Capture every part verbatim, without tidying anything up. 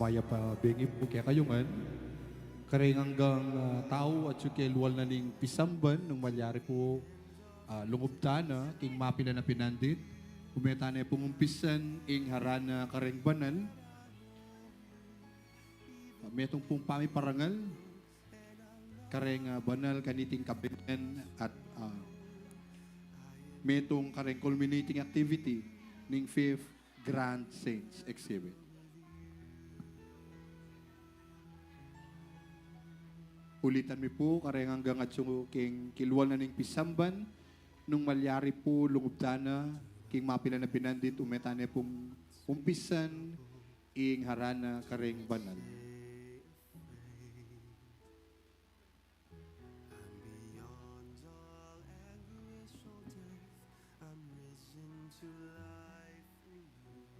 Mayap a bengi pu kekayu ngan. Kareng anggang, ah, tau atyu king lual na ning pisamban, nung malyari pu, ah, lungub tana king mapilan a pinandit, ume tana pung umpisan ing harana kareng banal. Ah, metung pung pamiparangal kareng, ah, banal kaniting kabenyan at, ah, metung kareng culminating activity ning fifth Grand Saints Exhibit. Ulitan mi pu, kareng anggang atyu king kilual na ning pisamban, nung malyari pu lungub tana king mapilan a pinandit, ume tana pung umpisan ing harana kareng banal. I'm beyond all anguish or death. I'm risen to life renewed.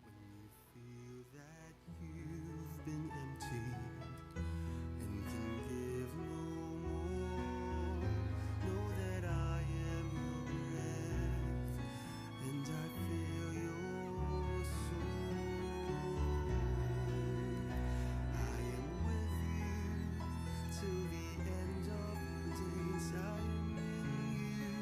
When you feel that you've been emptied and can give no more, know that I am your breath and I fill your soul. I am with you till the end of days. I am in you.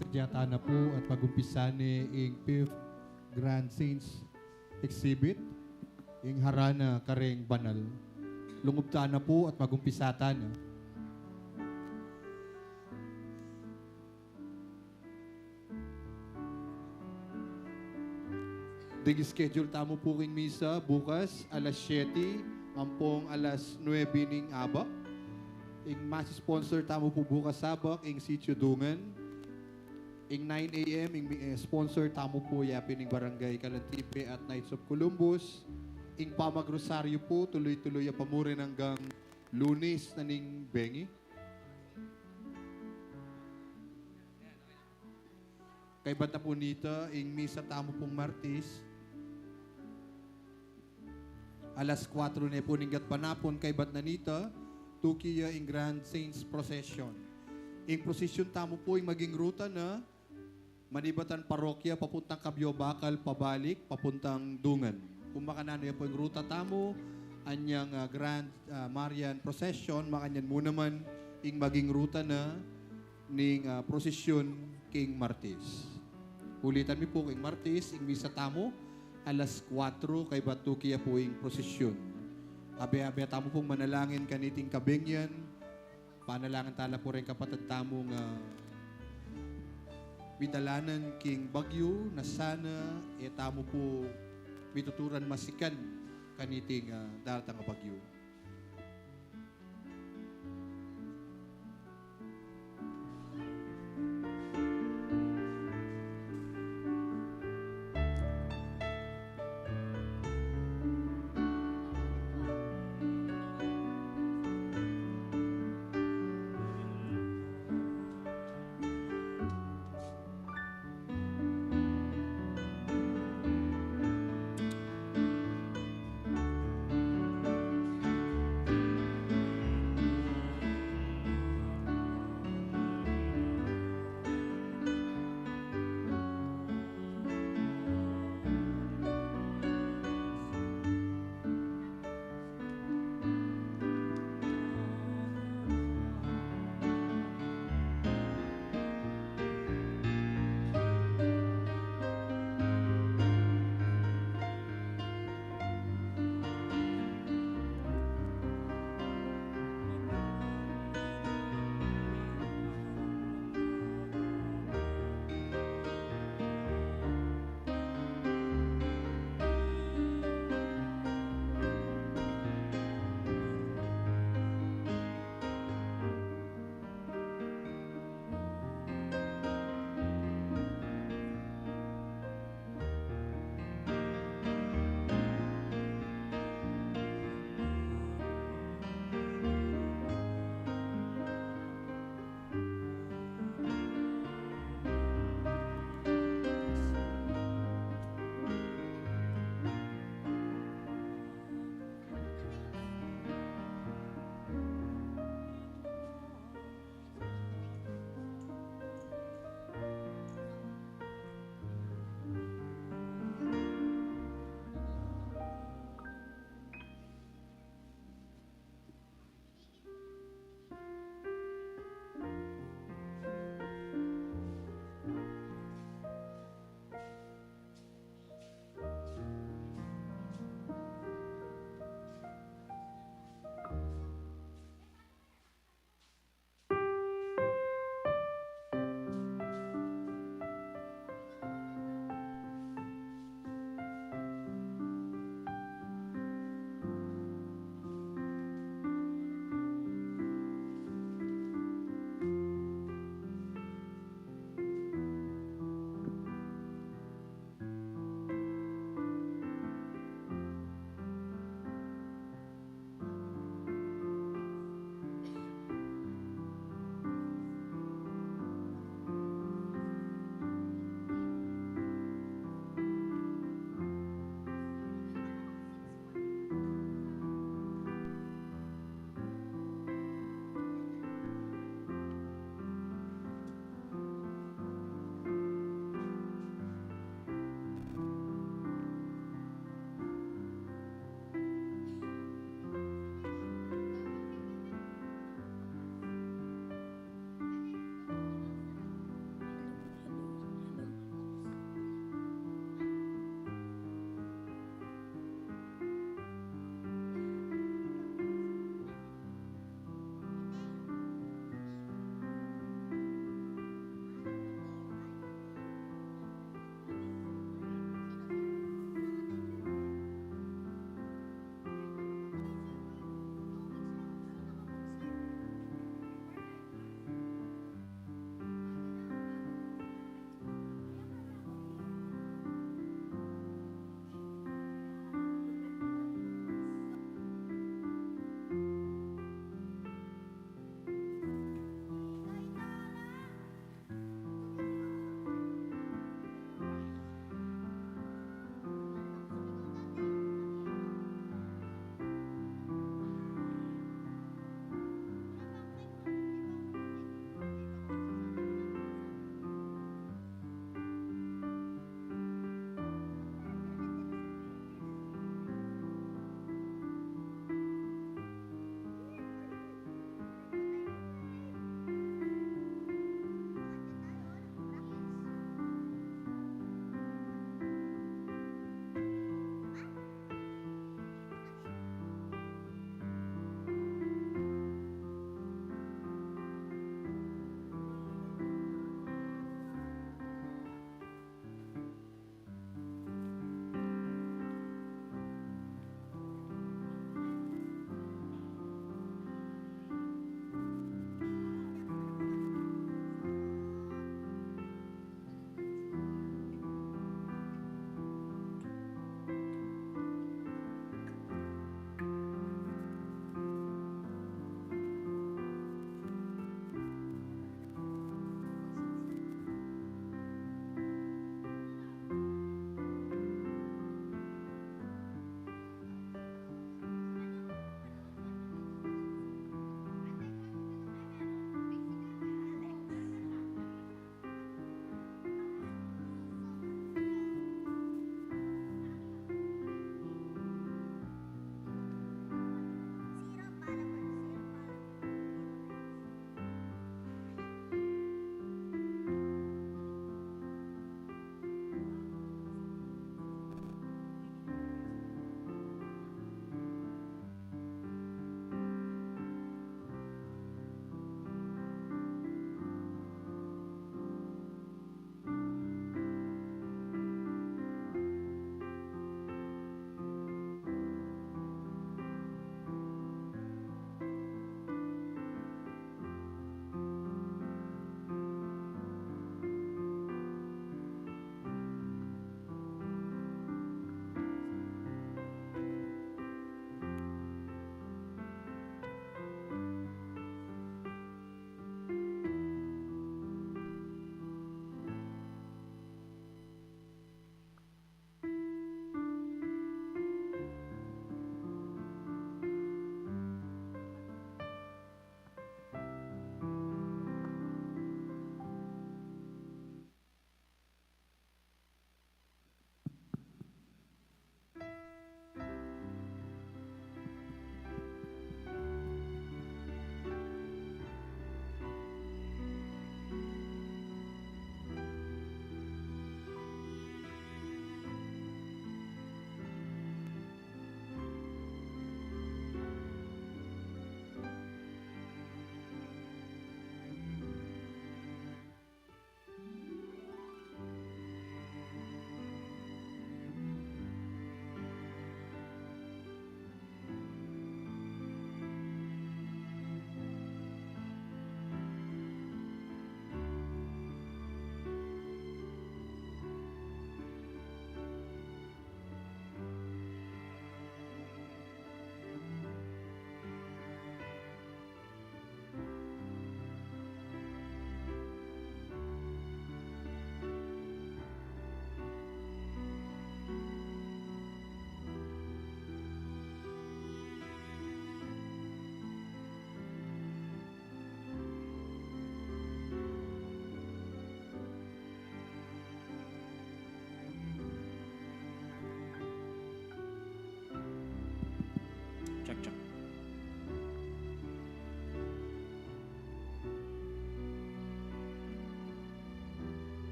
Sadya ta na pu at mag-umpisa ne ing fifth Grand Saints exhibit, ing Harana Kareng Banal. Lungub ta na pu at mag-umpisa ta na. Ding schedule tamu pu king misa bukas, alas siyete ampong alas nuebe ning abak. Ing mass sponsor tamu pu bukas abak, ing Sitio Dungan. Ing nine A M, ing mi-, eh, sponsor tamu pu ya pin ing Barangay Calantipe at Knights of Columbus. Ing pamagrosaryo pu, tuloy-tuloy ya pa mu rin anggang Lunes na ning bengi. Kaybat na pu nita, ing misa tamu pung Martes, alas kuwatro ne pu ning gatpanapun. Kaybat na nita, tuki ya ing Grand Saints Procession. Ing procession tamu pu ing maging ruta na, manibatan parokya, papuntang Cabio Bacal, pabalik, papuntang Dungan. Kung makananu ya pu ing ruta tamu, anyang, ah, Grand, ah, Marian Procession, makanyan mu naman ing maging ruta na ning, ah, prosesyon king Martes. Ulitan mi pu, king Martes, ing misa tamu, alas kuwatro, kaybat tuki ya pu ing prosesyon. Abe-abe tamu pung manalangin kaniting kabengyan, panalangin ta la pu ring kapatad tamu nga midalanan king bagyu, na sana e tamu pu mituturan masikan kaniting, ah, daratang a bagyu.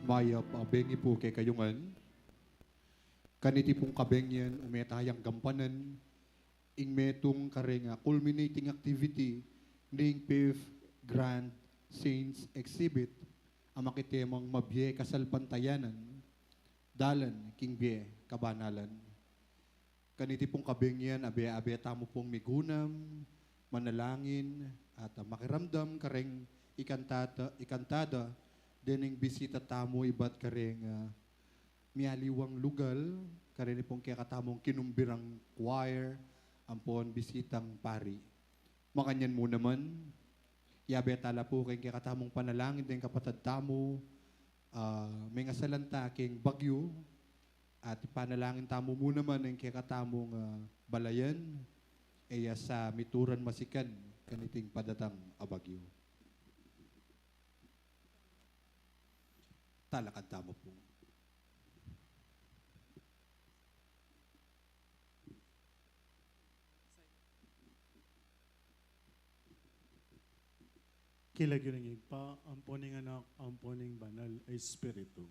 Mayap a bengi pu kekayu ngan. Kaniti pung kabengi yan, ume tayang gampanan ing metung kareng, ah, culminating activity ning fifth Grand Saints Exhibit, a makitemang Mabie Kasalpantayanan, Dalan king Bie Kabanalan. Kaniti pung kabengi yan, abe-abe tamu pung migunam, manalangin, at, ah, makiramdam kareng ikanta-, ikantada dening bisita tamu ibat kareng, ah, mialiwang lugal, kareni pung kekatamung kinumbirang choir, ampon bisitang pari. Makanyan mu naman, yabe tala pu keng kekatamung panalangin deng kapatad tamu, ah, mengasalanta keng bagyu, at ipanalangin tamu mu naman ing kekatamung, ah, balayan, e ya sa mituran masikan kaniting padatang a bagyu. Talakad tamu pu. King lagyu ning Ibpa, ampon ning Anak, ampon ning Banal a Espiritu.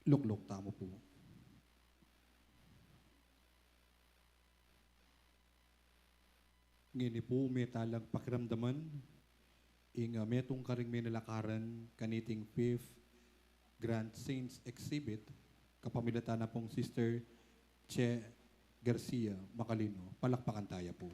Lukluk tamu pu. Ngeni pu, mie talang pakiramdaman ing, ah, metung karing menalakaran kaniting fifth Grand Saints Exhibit, kapamilatan na pung Sister Che Garcia Macalino. Palakpakan taya pu.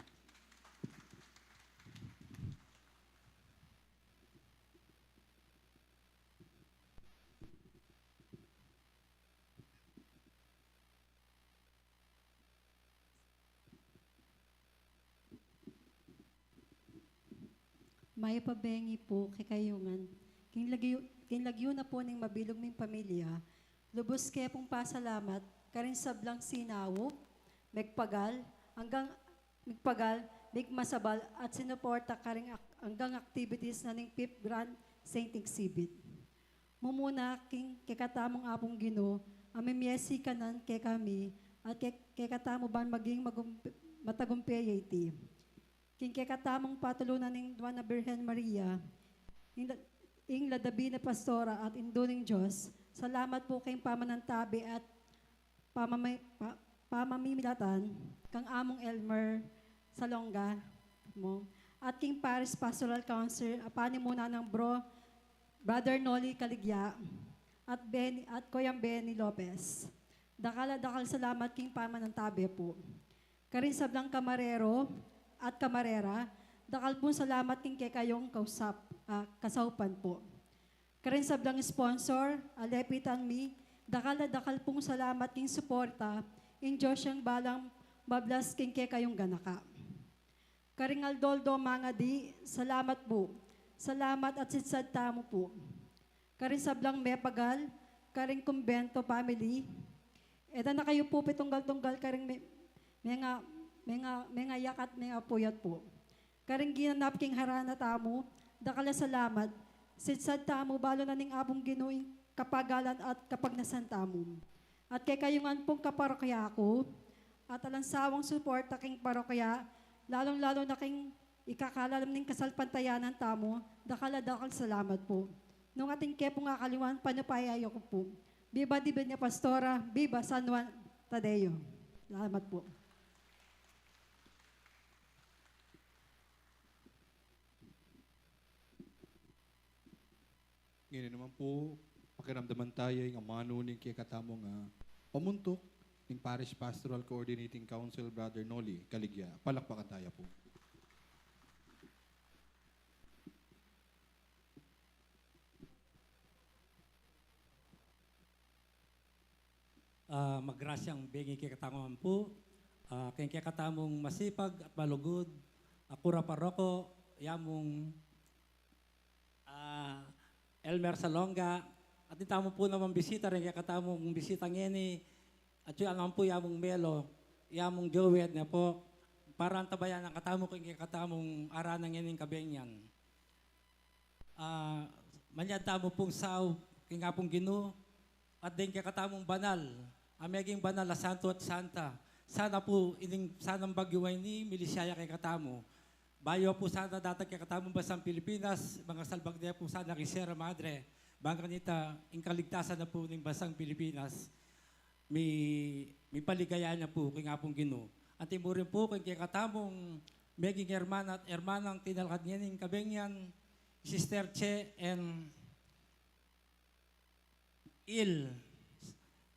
Mayap a bengi pu kekayu ngan. King lagyu, king lagyu na pu ning mabilug ming pamilya, lubus ke pung pasalamat karing sablang sinaup, megpagal, anggang megpagal, megmasabal at sinuporta karing ak-, anggang activities na ning fifth Grand Saint Exhibit. Mumuna king kekatamung Apung Ginu, a mimie sikanan kekami, at ke-, kekatamu ban maging magum-, matagumpe ya iti. King kekatamung patulunan ning Nuan a Birhen Maria, ing la-, ing ladabi na pastora at indu ning Dios, salamat pu king pamanantabe at pamamay-, pa-, pamamimilatan kang Among Elmer Salonga mu, at king Parish Pastoral Council, a panimunan nang Bro, Brother Noli Caligya, at Benny, at Kuyang Benny Lopez. Dakal a dakal salamat king pamanantabe pu. Karing sablang kamarero at kamarera, dakal pung salamat king kekayung kausap, ah, kasaupan pu. Karing sablang sponsor a lepitan mi, dakal a dakal pung salamat king suporta, ing Dios yang balang mablas king kekayung ganaka. Karing aldo-aldo mangadi, salamat pu. Salamat at sidsad tamu pu. Karing sablang mepagal, karing kumbento family, e da na kayu pu pitunggal-tunggal karing me-, menga-, menga-, mengayak at mengapuyat pu. Karing ginanap king harana tamu, dakal a salamat, sidsad tamu, balu na ning Apung Ginu ing kapagalan at kapagnasan tamu. At kekayu ngan pung kaparokya ku, at alang sawang suporta king parokya, lalung-lalu na king ikakalalam ning kasalpantayanan tamu, dakal a dakal salamat pu. Nung atin ke pung akaliwan, panupaya ku pu. Biba Divina Pastora, biba San Juan Tadeo. Salamat pu. Ngeni naman pu, pakiramdaman taya ing amanu ning kekatamung, ah, pamuntuk, ning Parish Pastoral Coordinating Council, Brother Noli Caligya. Palakpakan taya pu. Ah, magrasyang bengi kekatamu man pu, ah, keng kekatamung masipag at malugud a kura paroko, yamung, ah, Elmer Salonga, at ing tamu pu namang bisita ring kekatamung bisita ngeni, at yu naman pu yamung Melo, yamung Joed ne pu, para antabayanan katamu keng kekatamung arana ngening kabenyan. Ah, manyad tamu pung saup king Apung Ginu, at deng kekatamung banal, a meging banal a santo at santa. Sana pu ining sanang bagyu a ini, milisya ya kekatamu. Bayu pu sana datang kekatamung bansang Pilipinas, mangasalbag ne pu sana king Sierra Madre, bang kanita ing kaligtasan na pu ning bansang Pilipinas. Mi-, mipaligaya na pu king Apung Ginu. Anti mu rin pu king kekatamung meging hermana at hermanang tinalakad ngening kabenyan, Sister Che and Il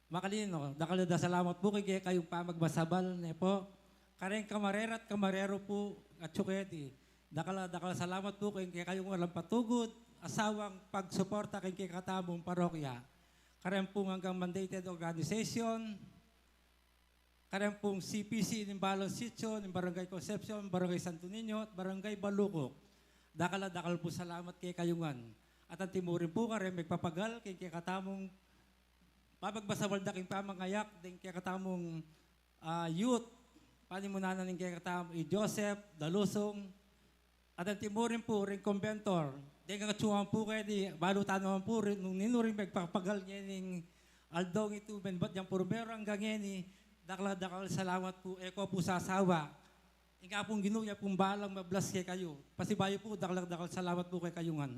Macalino, dakal a dakal salamat pu king kekayung pamagbasabal ne pu. Kareng kamarera at kamarero pu, at suketi, dakal a dakal salamat pu king kekayung alang patugud a sawang pagsuporta king kekatamung parokya. Kareng pung anggang mandated organization, kareng pung C P C ning balung sitio, ning Barangay Concepcion, Barangay Santo Niño, at Barangay Balukok. Dakal a dakal pu salamat kekayu ngan. At anti mu rin pu kareng megpapagal king kekatamung pamagbasabal da king pamangayak deng kekatamung, ah, youth, panimunan na ning kekatamung i Joseph Dalusong, at anti mu rin pu ring conventor, deng atsu man pu keni, balu tana man pu rin, nung ninu ring megpapagal ngening aldo ngening menbat yang purmero anggang ngeni, dakal a dakal salamat pu, e ko pu sasawa. Ing Apung Ginu ya pung balang mablas kekayu. Pasibayu pu, dakal a dakal salamat pu kekayu ngan.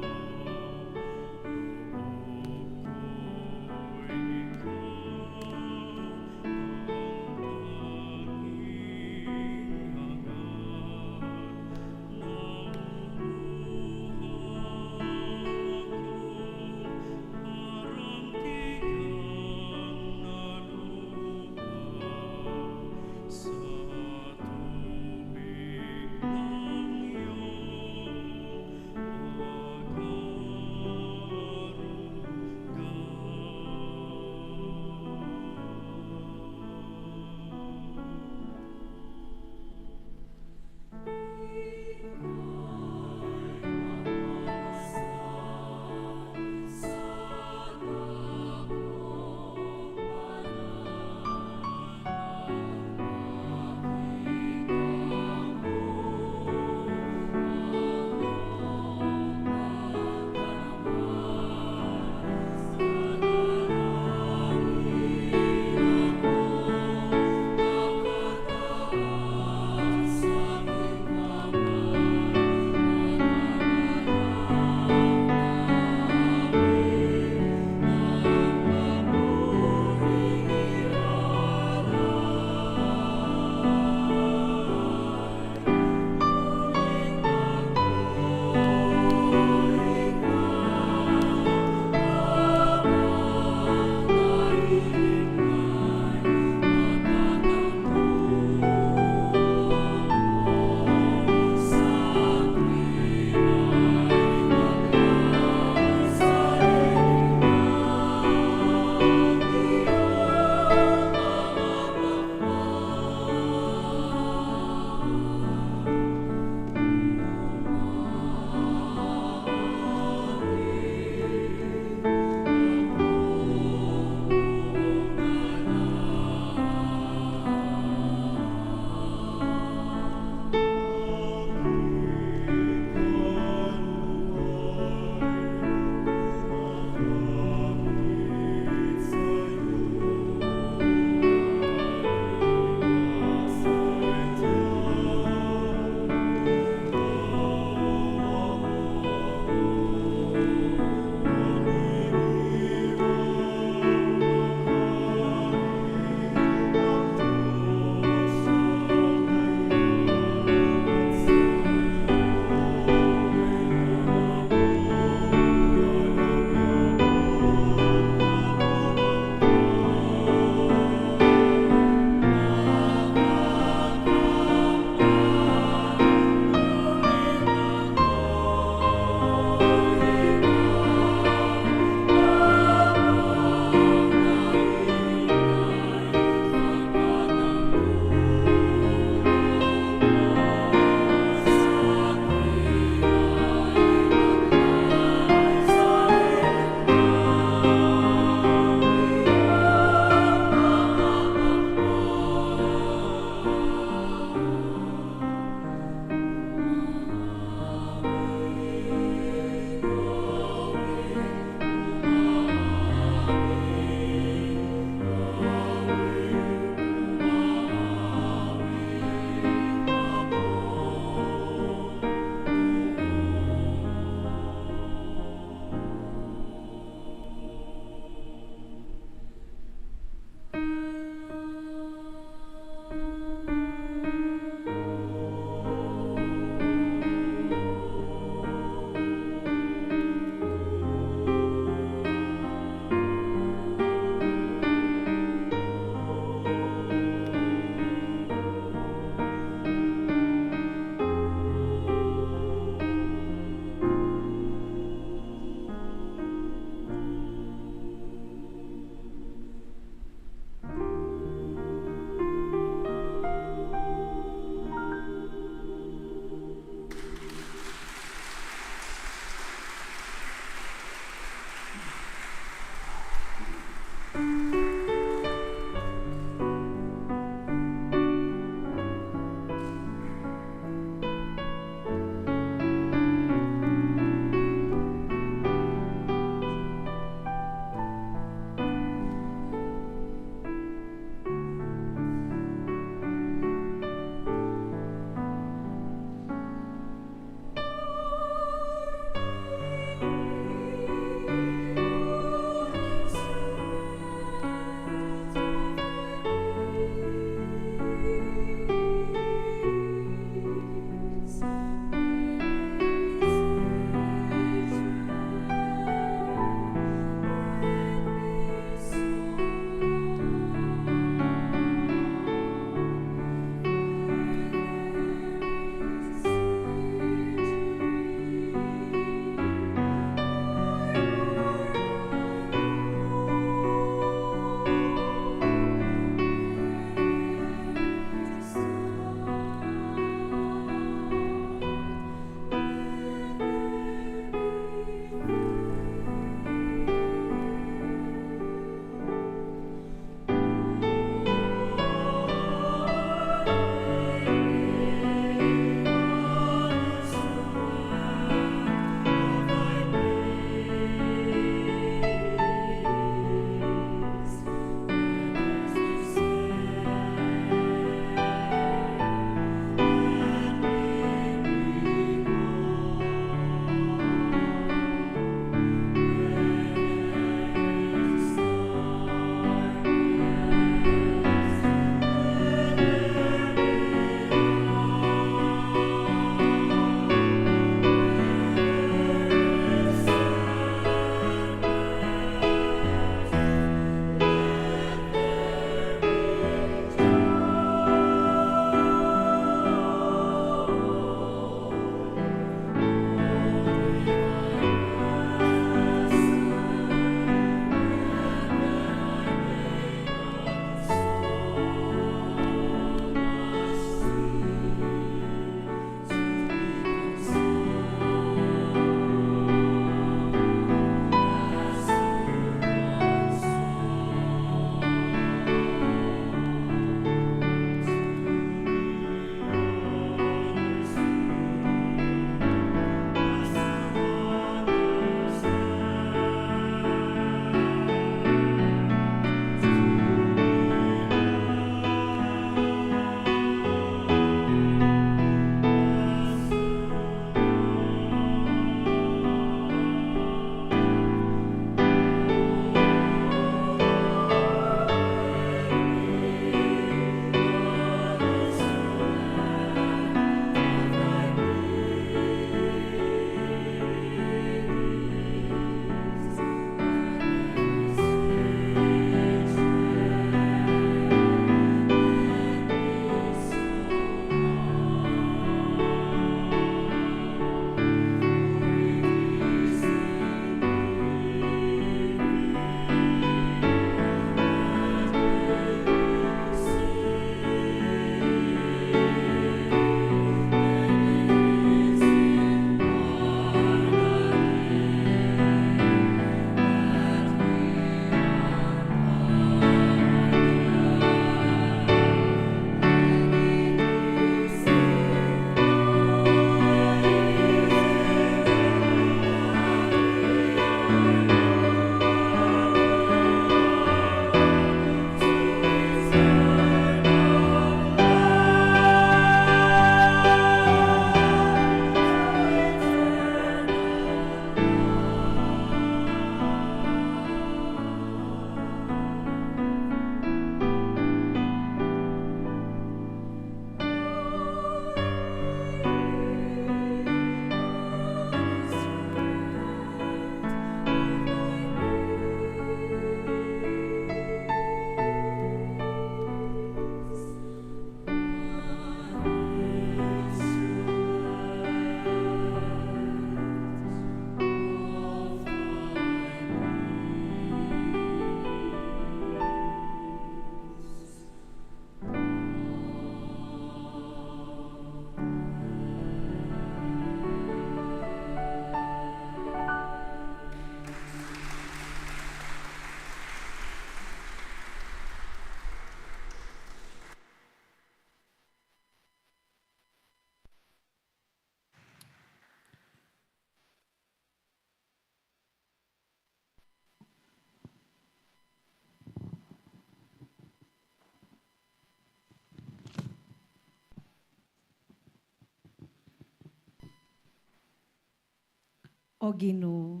O Ginu,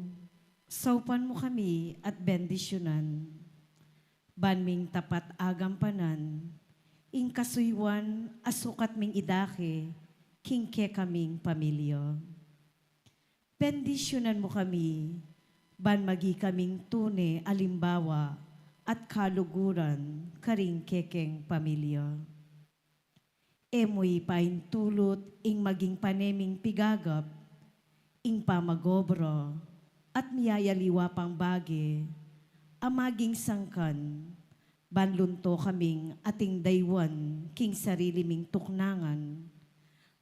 saupan mu kami at bendisyunan, ban ming tapat agampanan ing kasuyuan a sukat ming idake king kekaming pamilya. Bendisyunan mu kami, ban magi kaming tune alimbawa at kaluguran karing kekeng pamilya. E mu ipaintulut ing maging pane ming pigagap, ing pamagobra, at miyayaliwa pang bage a maging sangkan, ban lunto kaming ating daywan king sarili ming tuknangan,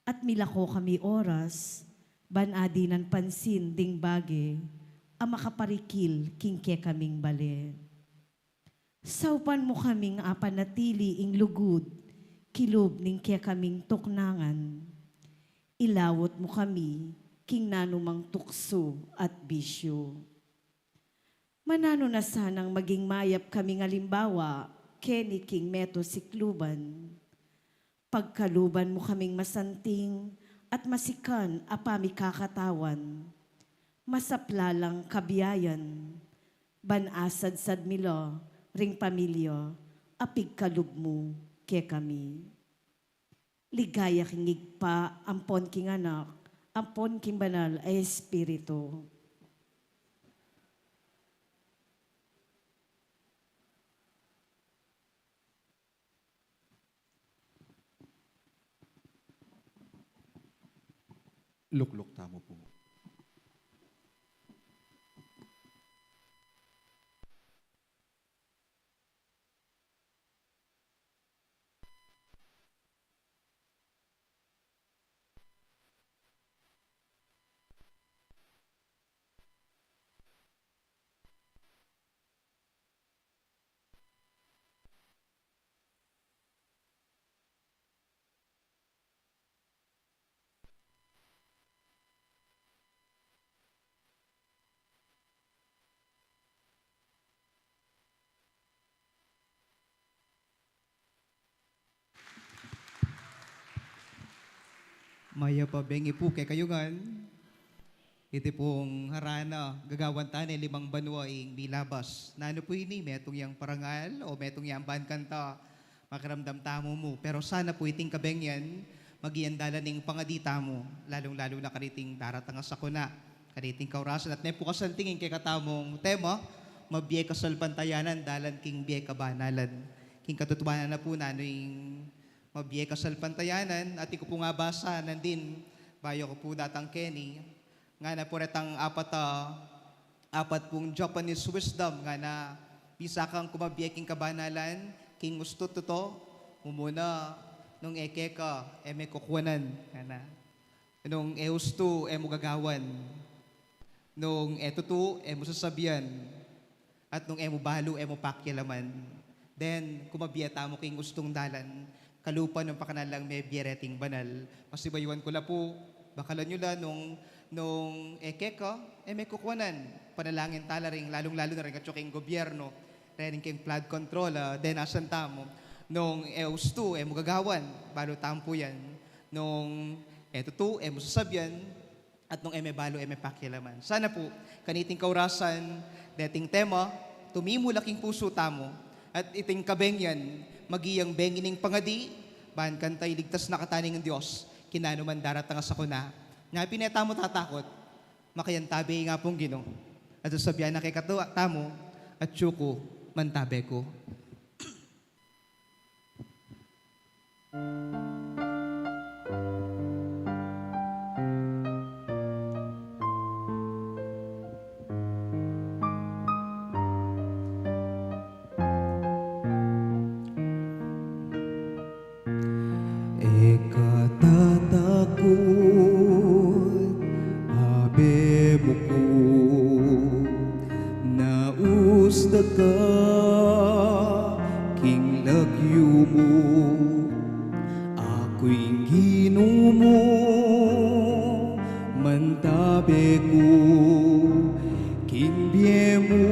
at milako kami oras, ban adinan pansin ding bage a makaparikil king kekaming bale. Saupan mu kaming apanatili ing lugud kilub ning kekaming tuknangan. Ilawut mu kami king nanumang tuksu at bisyu. Mananu na sanang maging mayap kaming alimbawa keni king meto sikluban. Pagkaluban mu kaming masanting at masikan a pamikakatawan, masapla lang kabiayan, ban asadsad mi la ring pamilya a pigkalub mu kekami. Ligaya king Ibpa, ampon king Anak, ampon king Banal a Espiritu. Lukluk tamu pu. Mayap a bengi pu kekayu ngan. Iti pung harana, gagawan tane limang banua ing milabas. Nanu pu ini, metung yang parangal o metung yang ban kanta, makiramdam tamu mu. Pero sana pu iting kabengyan, maging dalan ning pangadi tamu, lalung-lalu na kaniting daratang a sakuna, kaniting kaurasan. At ne pu kasanting ing kekatamung tema, mabie kasalpantayanan, dalan king bie kabanalan. King katutuanan na pu nanu ing mabie kasalpantayanan, at iku pu nga basa nandin, bayu ku pu datang keni, ngana pu retang apat a, apat pung Japanese wisdom, ngana, bisa kang kumabie king kabanalan, king ustu tutu, mumuna, nung e keka, e me kukuanan, ngana. Nung e ustu, e mu gagawan. Nung e tutu, e mu sasabian. At nung e mu balu, e mu pakialaman. Then, kumabie tamu king ustung dalan, kalupa nung pakanyan lang mebie reting banal. Pasibayuan ku la pu, bakalan yu la nung, nung e keka, e me kukuanan. Panalangin tala ring, lalung-lalu na ring atyu king gobyerno, ring king flood control, ah, then asan tamu? Nung e ustu, e mu gagawan, balu tamu pu yan. Nung e tutu, e mu sasabian, at nung e me balu, e me pakialaman. Sana pu, kaniting kaurasan, deting tema, tumimu la king pusu tamu, at iting kabengyan, maging bengi ning pangadi, ban kanta iligtas na katamu ning Dios, king nanu man daratang a sakuna. Nya pin e tamu tatakut, makayantabe ing Apung Ginu. At sasabian na kekatamu, atyu ku, mantabe ku. E ka tatakut, Abe mu ku, nausda ka king lagyu mu. Aku ing Ginu mu, mantabe ku king bie mu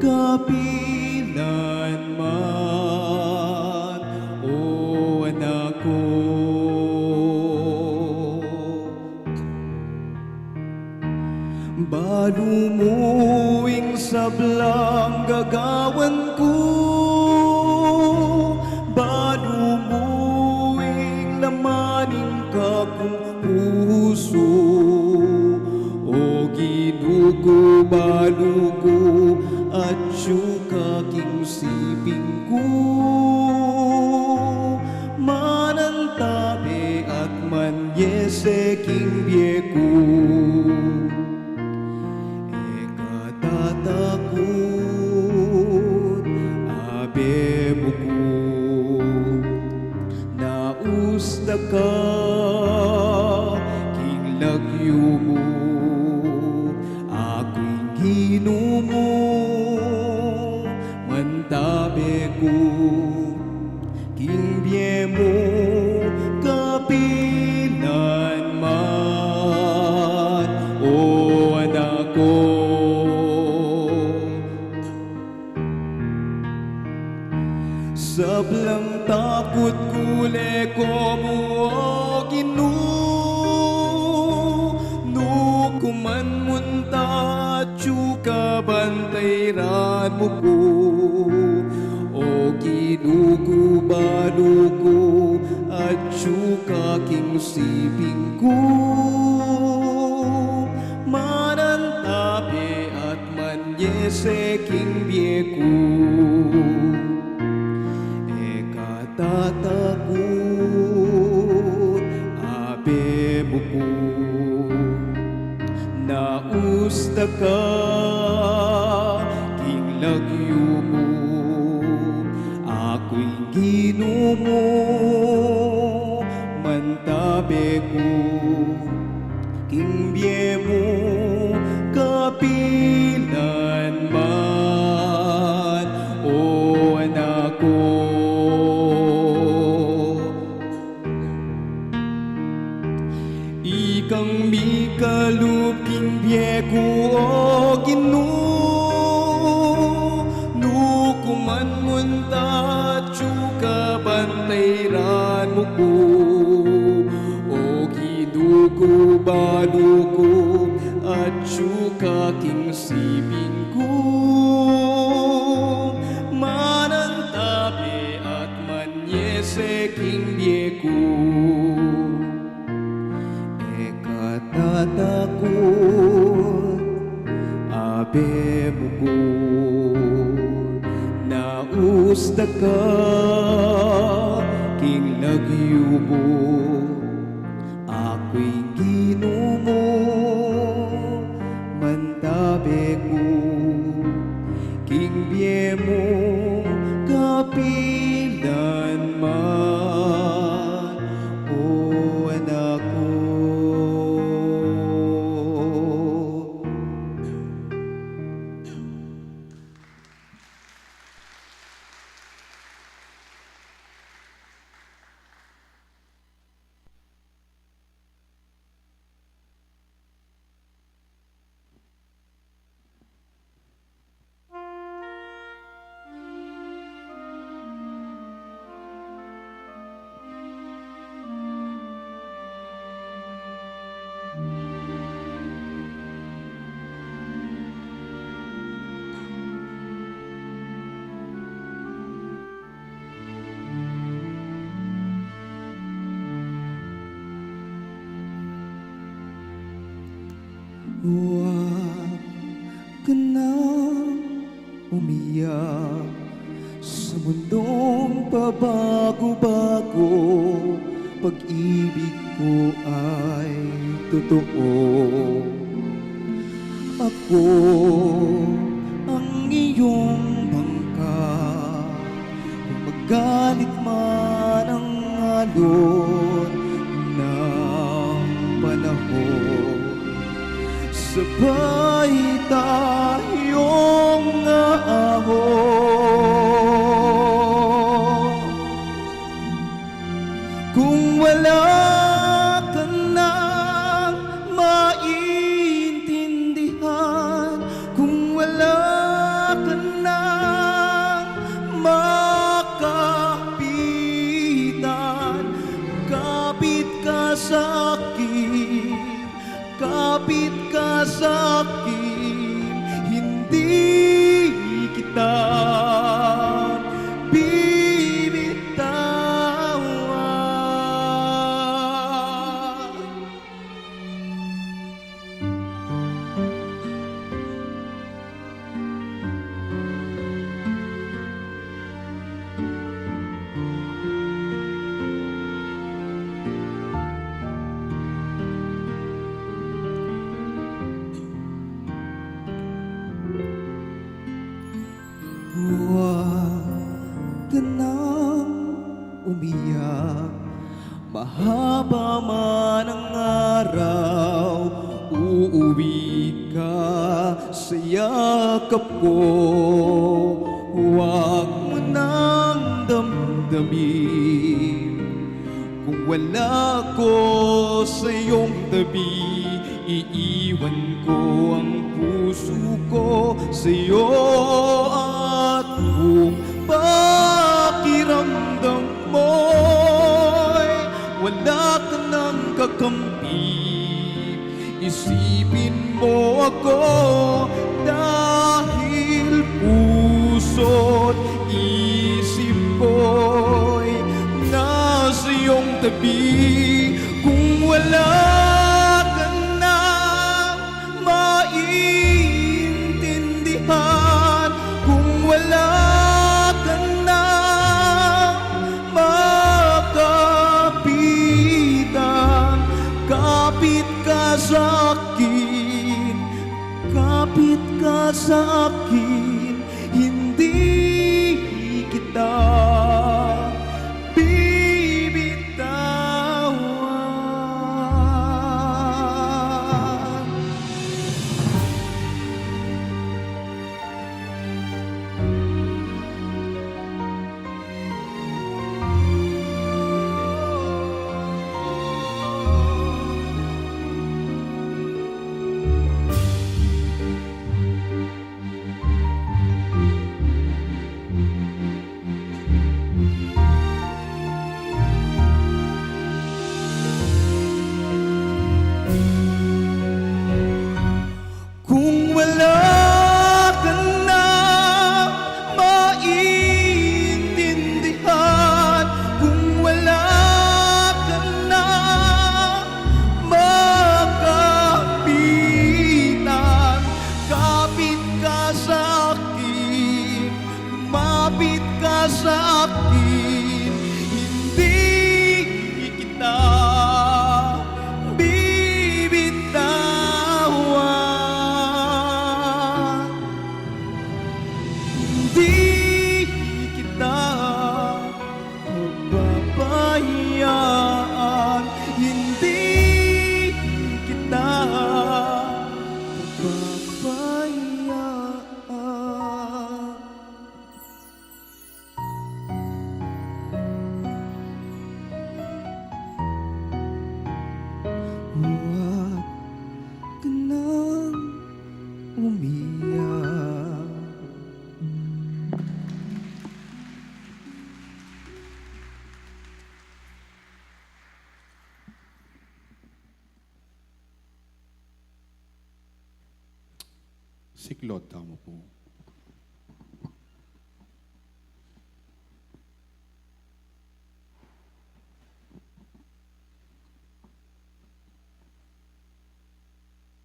kapilan man, o anak ku. Balu mu ing sablang gagawan ku, balu mu ing laman ning kakung pusu. O Ginu ku, balu ku, atyu ka king siping ku, manantabe at manyese king bie ku. E ka tatakut, Abe mu ku, naus da ka king lagyu mu. Aku ing Ginu mu, mantabe ku king bie mu kapilan man, o anak ku. Sablang takut ku leko mu, o Ginu, nu ku man munta atyu ka ban tairan mu ku. O Ginu ku, balu ku, atyu ka king siping ku, manantabe at manyese king bie ku. E ka tatakut, Abe mu ku, naus da ka king lagyu mu. Aku ing Ginu mu, mantabe ku king bie mu kapilan man, o anak ku. Ikang mikalub king bie ku, o Ginu, nu ku man munta atyu ka ban tairan mu ku. O Ginu ku, balu ku, atyu ka king siping ku, manantabe at manyese king bie ku. E ka tatakut, Abe mu ku, naus da ka king lagyu mu. Aku ing Ginu mu, mantabe ku king bie mu kapilan man, o anak ku. Huwag ka nang umiyak sa mundong pabago-bago, pag-ibig ko ay totoo. Ako ang iyong bangka, kung magalit man ang alon ng panahon, sabay tayong aahon. Kung wala ka nang maintindihan, kung wala ka nang makapitan, kapit ka sa akin, kapit ka sa akin. Mahaba man ang araw, uuwi ka sa yakap ko. Huwag mo nang damdamin kung wala ko sa iyong tabi. Iiwan ko ang puso ko sa iyo, at kung pakiramdam mo'y wala ka nang kakampi, isipin mo ako, dahil puso't isip ko'y nasa iyong tabi. Kung wala ka na maintindihan, kung wala ka na makapitan, kapit ka sa akin, kapit ka sa akin, hindi kita bibitawan. Kung wala ka na maintindihan, kung wala ka na makapitan, kapit ka sa akin, lumapit ka sa akin, hindi kita bibitawan. Hindi kita pababayaan, hindi kita pababayaan. Huwag ka nang umiyak. Siklod tamu pu.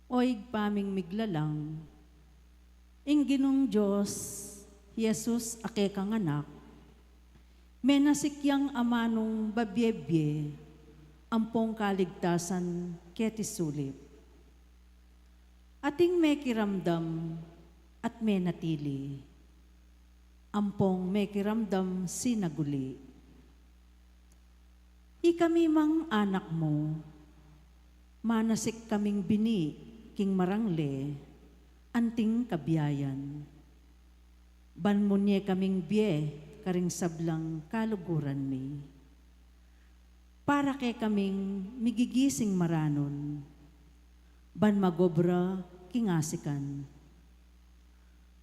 O Ibpa ming miglalang, ing Ginung Dios, Jesus a kekang Anak, menasik yang amanung babie-bie ampong kaligtasan keti sulip. Ating mekiramdam at menatili, ampong mekiramdam sinaguli. Ikami mang anak mu, manasik kaming bini king marangle anting kabiayan. Ban munye kaming bie karing sablang kaluguran mi. Para kekaming migigising maranun, ban magobra king asikan.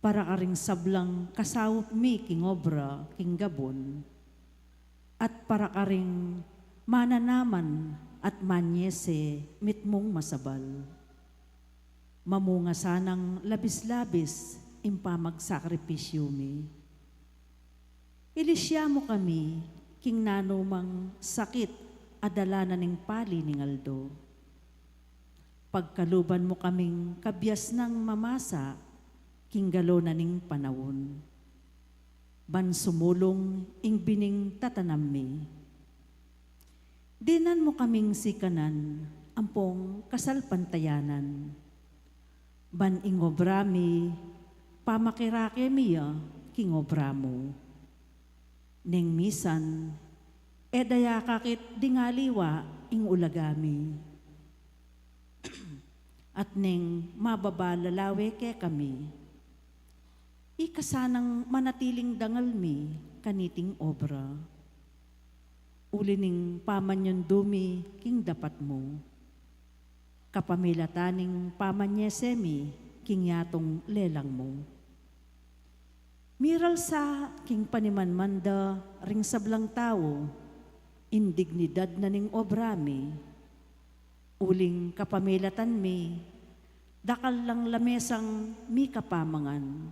Para karing sablang kasaup mi king obra king gabun, at para karing mananaman at manyese mitmung masabal. Mamunga sanang labis-labis ing pamagsakripisyu mi. Ilisya mu kami king nanumang sakit a dala na ning pali ning aldo. Pagkaluban mu kaming kabiasnang mamasa king galo na ning panaun, ban sumulung ing bining tatanam mi. Dinan mu kaming sikanan ampong kasalpantayanan, ban ing obra mi pamakirake mi ya king obra mu. Neng misan, E daya kakit ding aliwa ing ulaga mi, at neng mababa lalawe kekami. Ika sanang manatiling dangal mi kaniting obra, uli ning pamanyundu mi king dapat mu, kapamilatan ning pamanyese mi king yatung lelang mu. Miral sa king panimanman da ring sablang tau ing dignidad na ning obra mi, uling kapamilatan mi, dakal lang lamesang mika pamangan,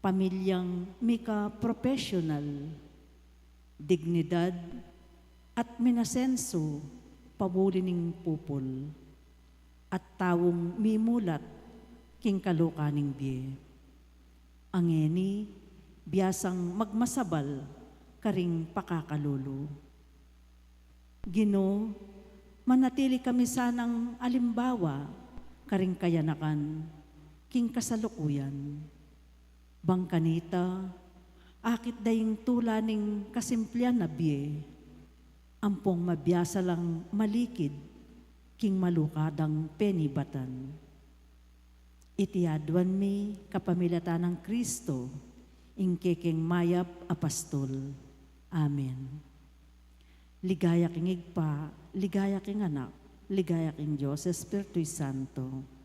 pamilyang mika profesional, dignidad at minasensu pauli ning pupul, at taung mimulat king kaluka ning bie. A ngeni, biasang magmasabal karing pakakalulu. Ginu, manatili kami sanang alimbawa karing kayanakan king kasalukuyan. Bang kanita, akit da ing tula ning kasimplian a bie, ampong mabiasa lang malikid king maluka dang penibatan. Iti aduan mi kapamilatan nang Kristo, ing kekeng mayap a pastul. Amen. Ligaya king Ibpa, ligaya king Anak, ligaya king Dios Espiritu Santo.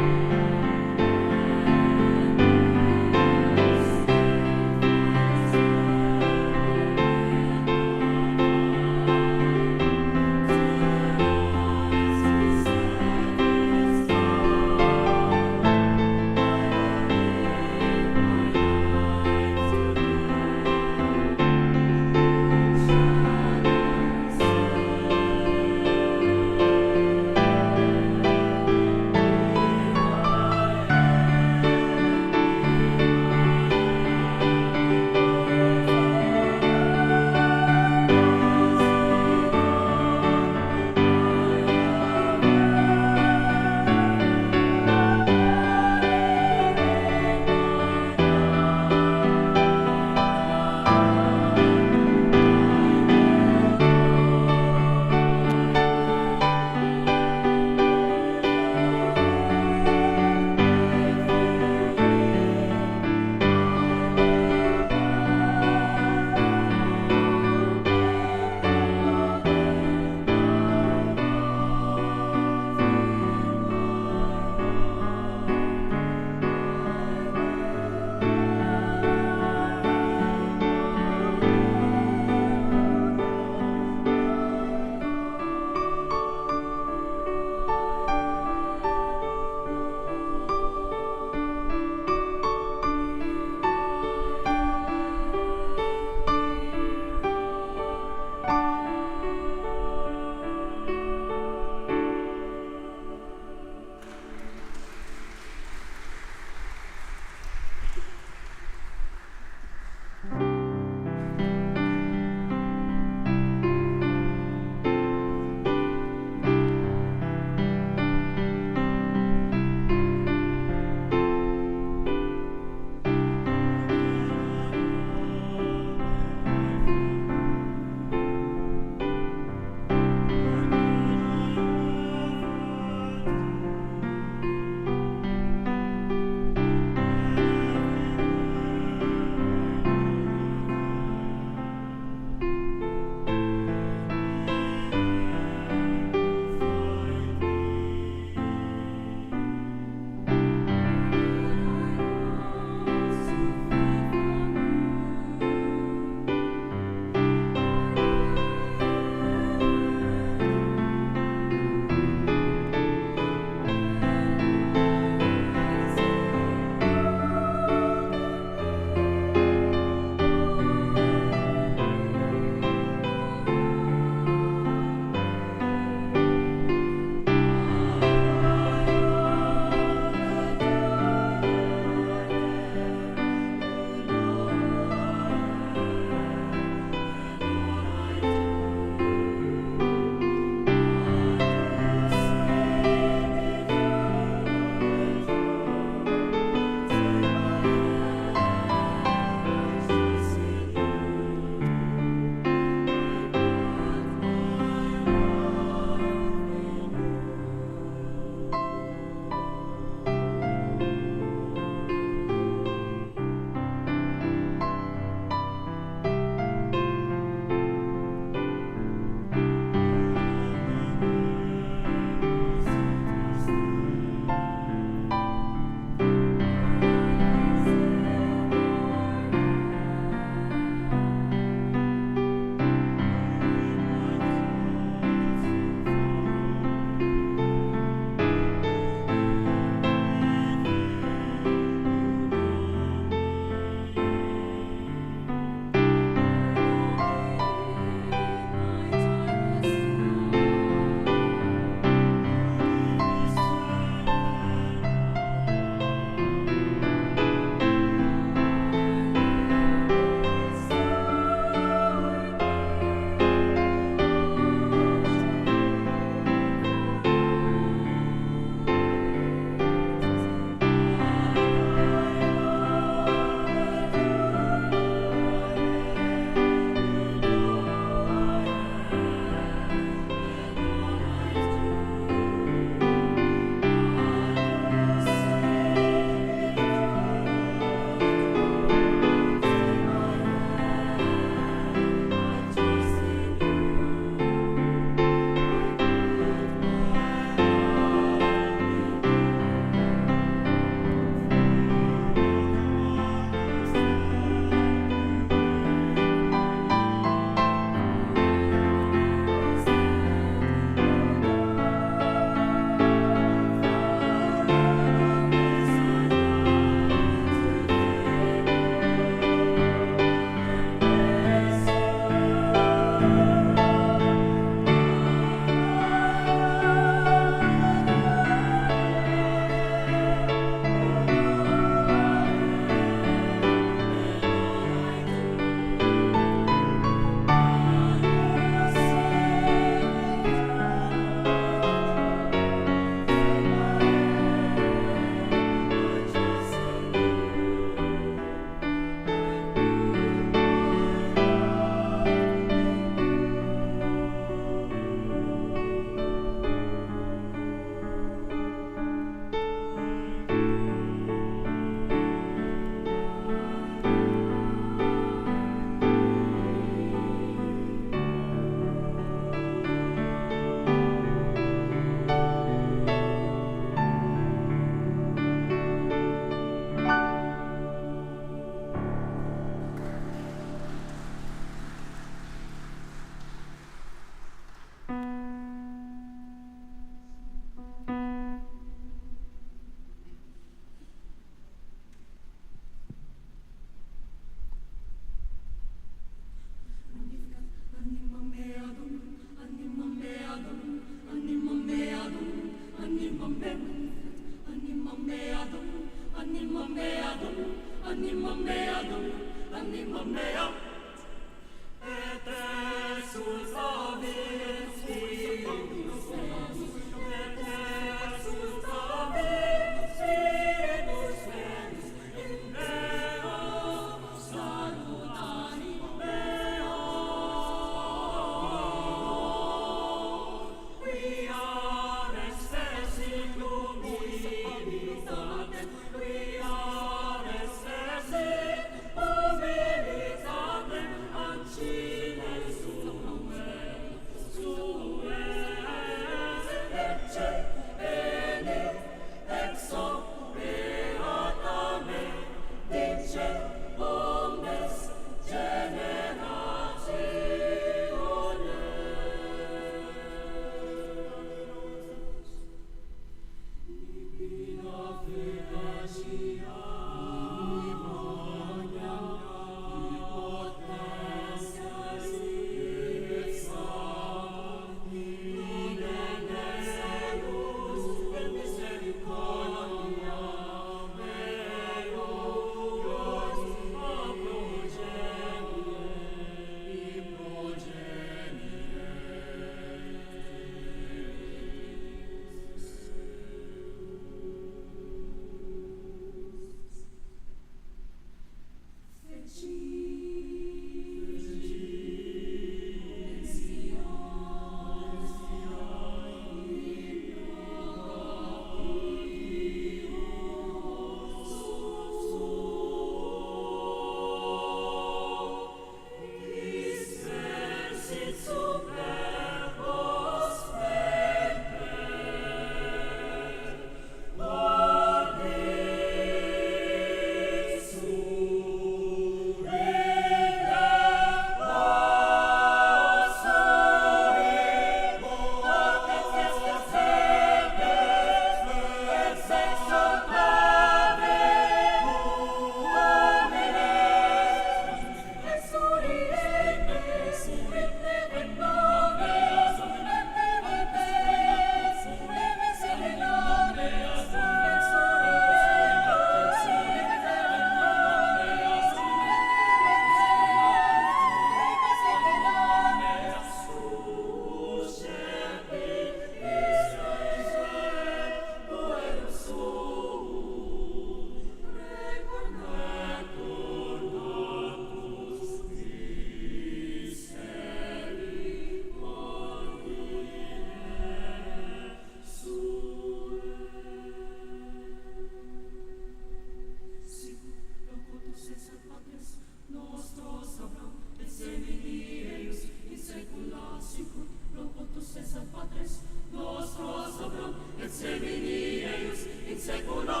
Sevenii eius in saecula.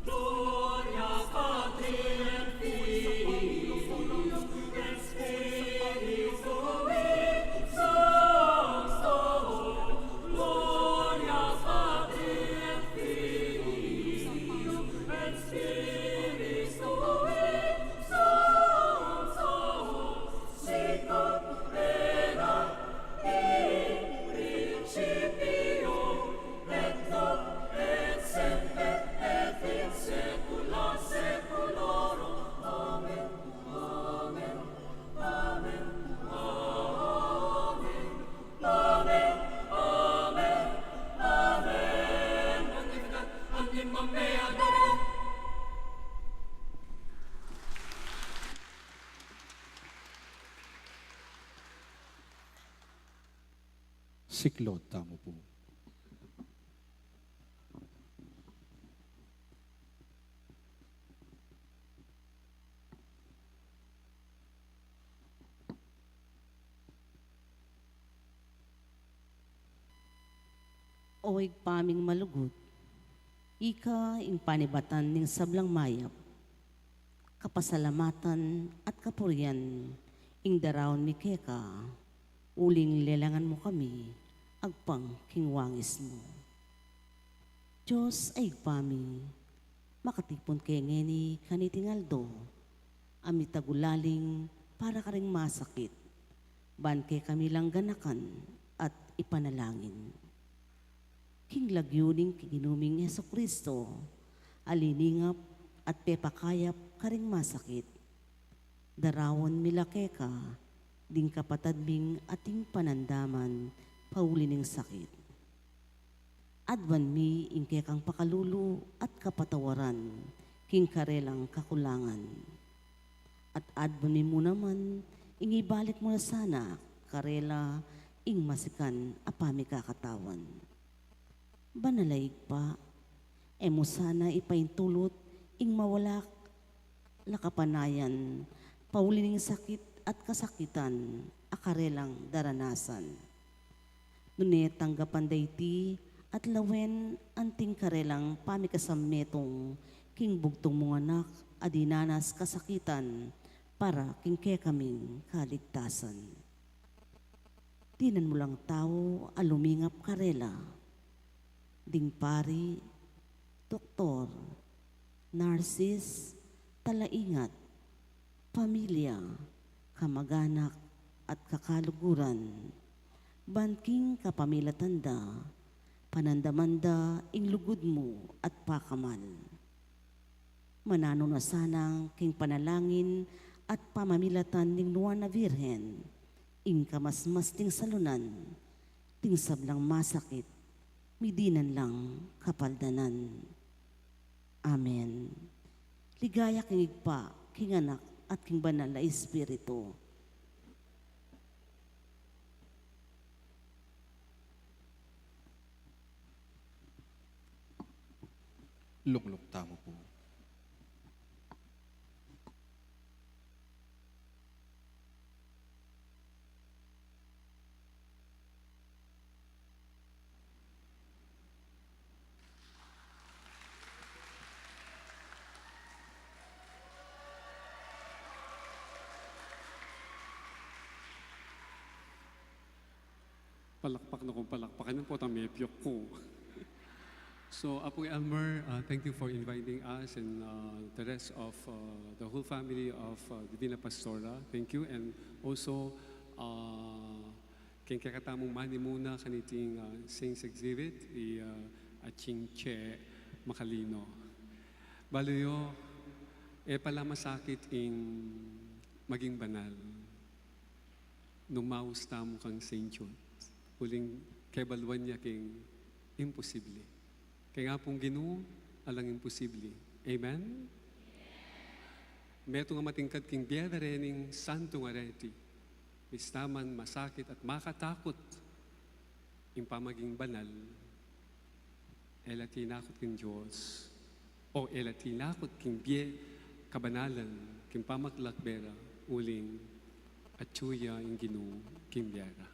Gloria Patri et Filii et Spiritui Sancto. Gloria Patri et Filii et Spiritui Sancto. Sicut erat in principio, et nunc et semper, et in saecula saeculorum. Amen. Amen. Amen. Amen. Amen. Amen. Magnificat anima mea Domine. Siklaud tamu pu. O Ibpa ming malugud, ika ing panibatan ning sablang mayap. Kapasalamatan at kapurian ing daraun mi keka, uling lelangan mu kami agpang king wangis mu. Dios a Ibpa mi, makatipun ke ngeni kaniting aldo a mitagulaling para karing masakit, ban ke kami lang ganakan at ipanalangin. King lagyu ning Ginu ming Jesucristo, a liningap at pepakayap karing masakit, daraun mi la keka ding kapatad ming ating panandaman pauli ning sakit. Aduan mi ing kekang pakalulu at kapatawaran king karelang kakulangan. At aduan mi mu naman ing ibalik mu na sana karela ing masikan a pamikakatawan. Banal a Ibpa, e mu sana ipaintulut ing mawala la kapanayan pauli ning sakit at kasakitan a karelang daranasan. Nune tanggapan da iti at lawen anting karelang pamikasammetung king bugtung mung Anak a dinanas kasakitan para king kekaming kaligtasan. Dinan mu lang tau a lumingap karela, ding pari, doktor, narsis, talaingat, pamilya, kamaganak, at kakaluguran, ban king kapamilatan da, panandaman da ing lugud mu at pakamal. Mananu na sanang king panalangin at pamamilatan ning Nuan a Virgen, ing kamasmas ding salunan, ding sablang masakit, mi dinan lang kapaldanan. Amen. Ligaya king Ibpa, king Anak, at king Banal a Espiritu. Lunglung tamu pu. Palakpak na kung palakpakan yan, potang mepyok ku. So, Apo Elmer, uh, thank you for inviting us and, uh, the rest of, uh, the whole family of, uh, Divina Pastora. Thank you. And also, uh, keng kekatamung manimuna kaniting, uh, Saint Exhibit, i, uh, Atsing Che Macalino. Balu yu, e pala masakit ing maging banal nung maus tamu kang Saint Jude, uling kebaluan ya king imposible. Keng Apung Ginu, alang imposible. Amen? Metung a matingkad king bie da rening santung areti, bista man masakit at makatakut ing pamaging banal, e la tinakut king Dios, o e la tinakut king bie kabanalan, king pamaglakbe ra, uling atyu ya ing Ginu king bie ra.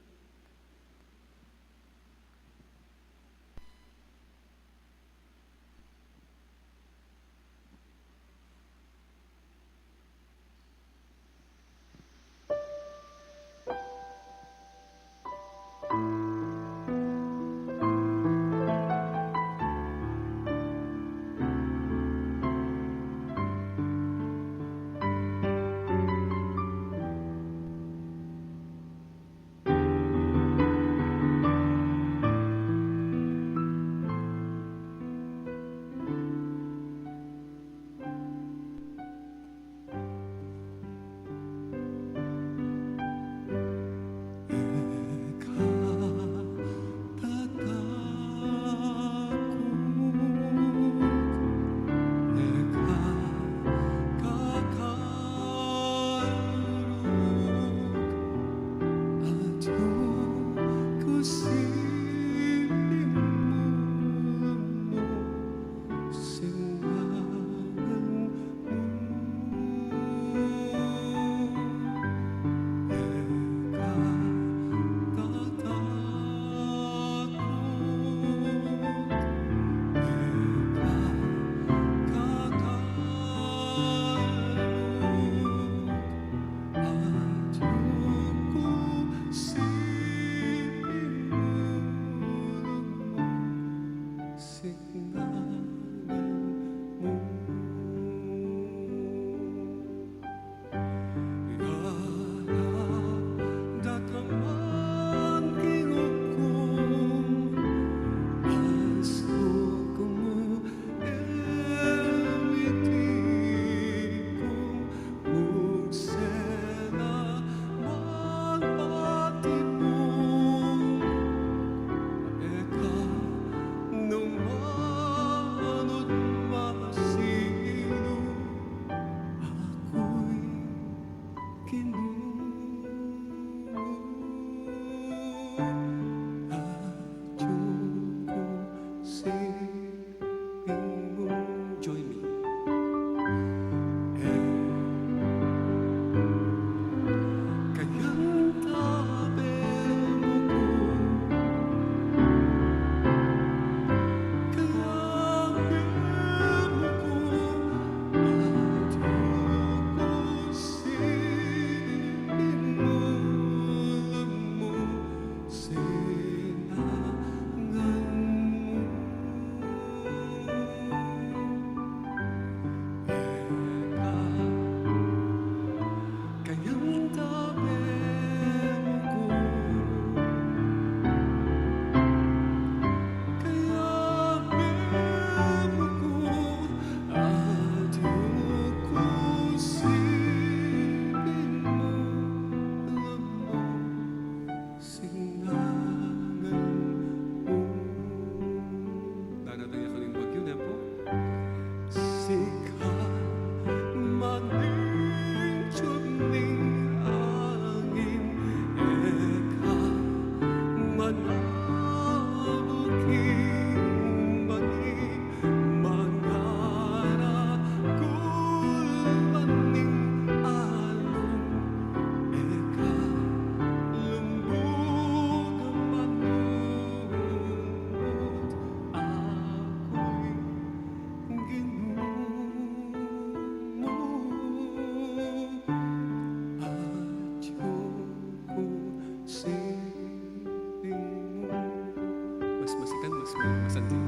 Kan mas masanting.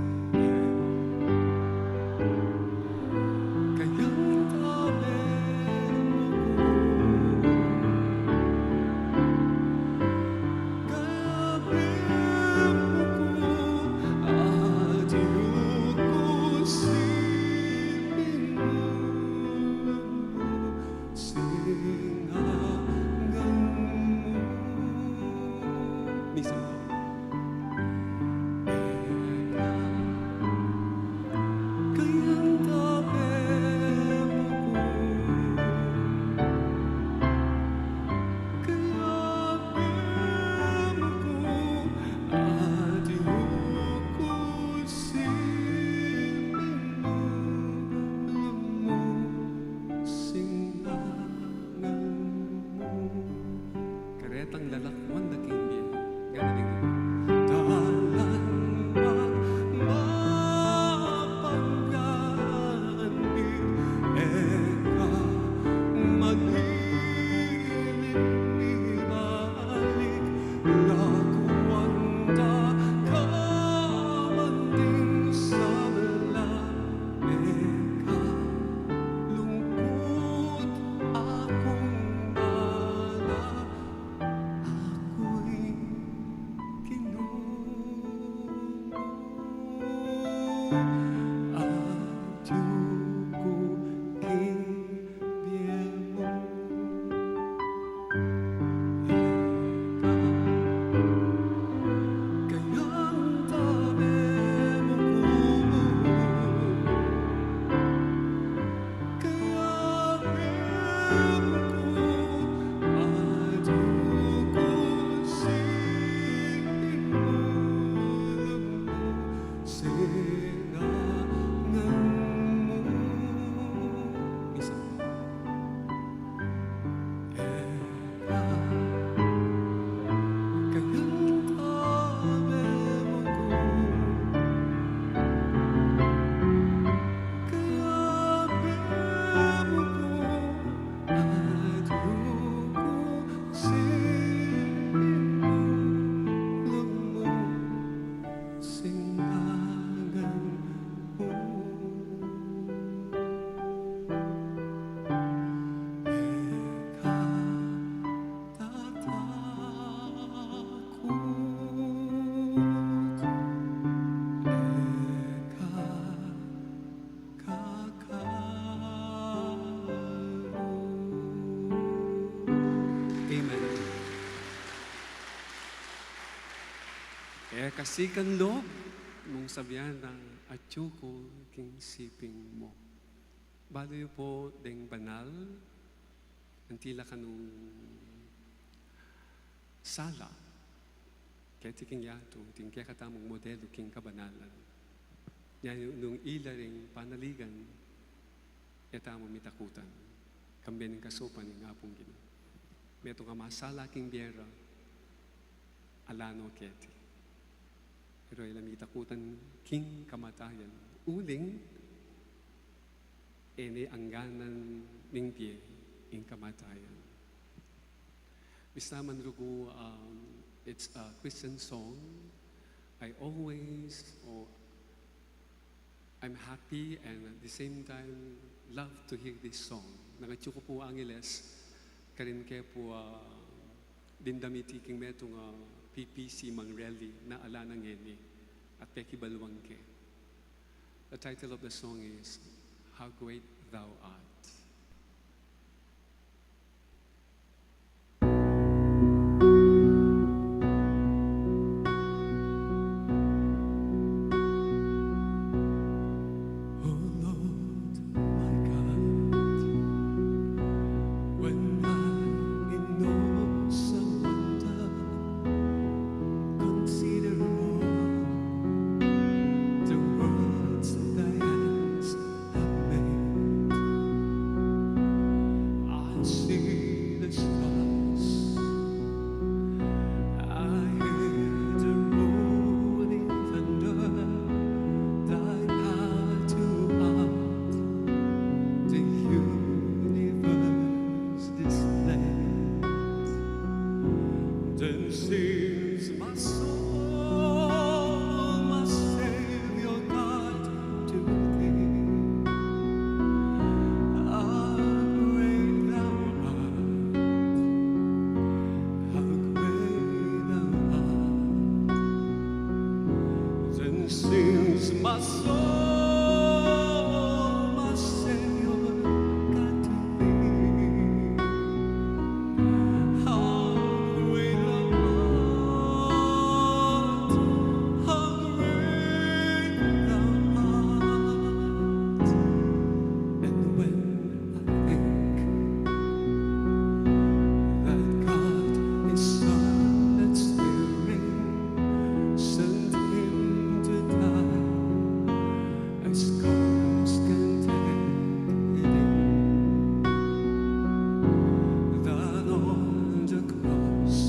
Kayang tabe mu ku, kayabe mu ku, atiu ku siping mu, sing angan mu. Misan pa. Kayang tabe mu ku, kayabe mu ku, atiu ku siping mu, sing angan mu. Karetang lalakwan da king bie. Ngana ding dalan man mapangganit, e ka maghiling ni balik, lakwan da ka man ding sabla, e ka lungkut, akung bala, aku ing Ginu, atiu ku king bie mu. Ika, kayang tabe mu ku, kayabe mu ku, atiu ku siping mu, sing angan mu. Misan pa. E ka, kayang tabe mu ku, kayabe mu ku, atiu ku siping mu, sing angan mu. E ka tatakut, e ka kakaru. Amen. E ka sikan lub, nung sabian nang atiu ku king siping mu. Balu yu pu deng banal, anti la kanung sala, keti king yatu, atin kekatamung modelu king kabanalan. Nya nung ila ring panaligan, e tamu mitakutan, kambe ning kasupan ning Apung Ginu. Metung a masala king bie ra, ala no keti. Pero e la mitakutan king kamatayan. Uling, e ne angganan ning bie ing kamatayan. Bisa man rugu, um, it's a Christian song. I always, oh, I'm happy and at the same time love to hear this song. Nung atiu ku pu Angeles, karin ke pu, ah, dindamiti king metung a P P C mang rally na ala na ngeni at pekibaluan ke. The title of the song is How Great Thou Art. O Lord, my God, when I in awesome wonder consider all the worlds that thy hands have made. My soul, my Savior, God to thee. How great thou art, how great thou art. And when I think that God his Son, that sparing, sent him to die, I scarce can take it in that on the cross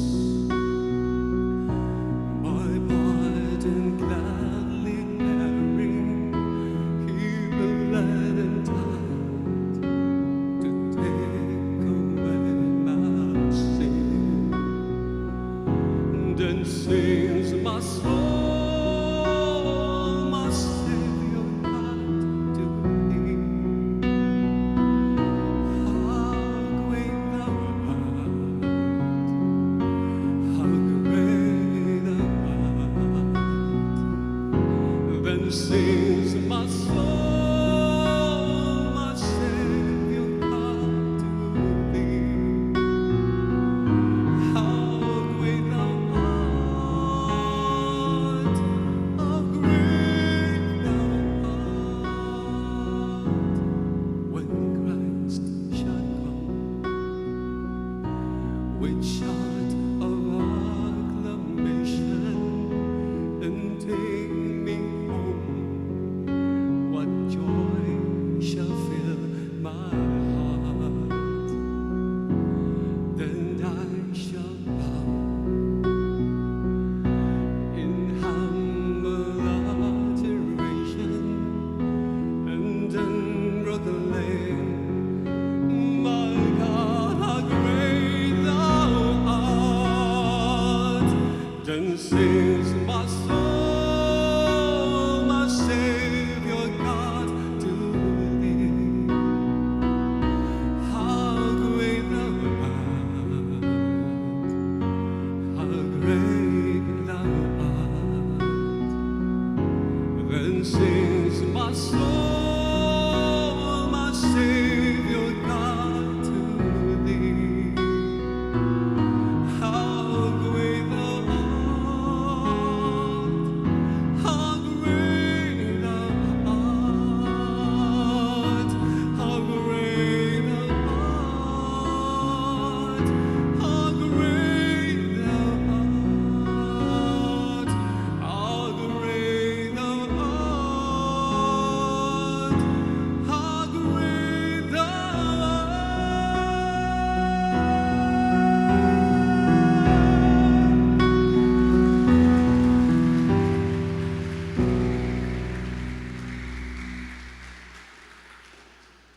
my burden gladly bearing, he bled and died to take away my sin. Then sings my soul, my Savior God, to thee. How great thou art, how great thou art. Then sings my soul, my Savior God, to thee. How great thou art, how great thou art. When Christ shall come with shout of acclamation and take me home, what joy shall fill my heart. Then I shall bow in humble adoration and then proclaim, my God, how great thou art. Then sings my soul, my Savior God, to thee. How great thou art, how great thou art. Then sings my soul, my Savior God, to thee. How great thou art, how great thou art, how great thou art, how great thou art, how great thou art, how great thou art.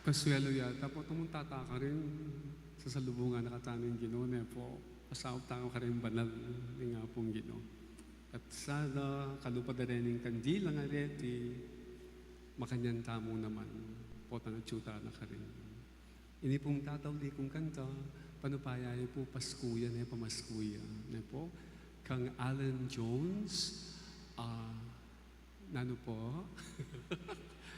Kasuelo yata pu itang tata karin, sasalubungan na katamu ning Ginu, ne pu. Pasaup tamu karin banal ning Apung Ginu. At sana kalupa da rin ing kandila a reti, makanyan tamu naman potang atyu tana karin. Ini pung tatauli kung kanta, panupayayan pu, Pasku ya, ne, pamasko ya, ne pu, kang Alan Jones, ah, nanu pu?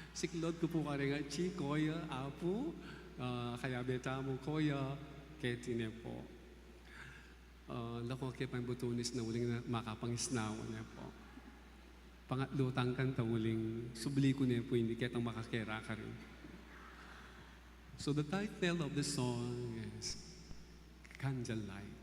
Siklaud ku pu karing atsi, Koya, Apu, ah, kayabe tamu, Koya, keti, ne pu. Ah, lako ke pang butunis na uling na, makapangisnawan, ne pu. Pangatlu tang kanta uling subli ku ne pu, ini ketang makakera karin. So the title of the song is Candlelight.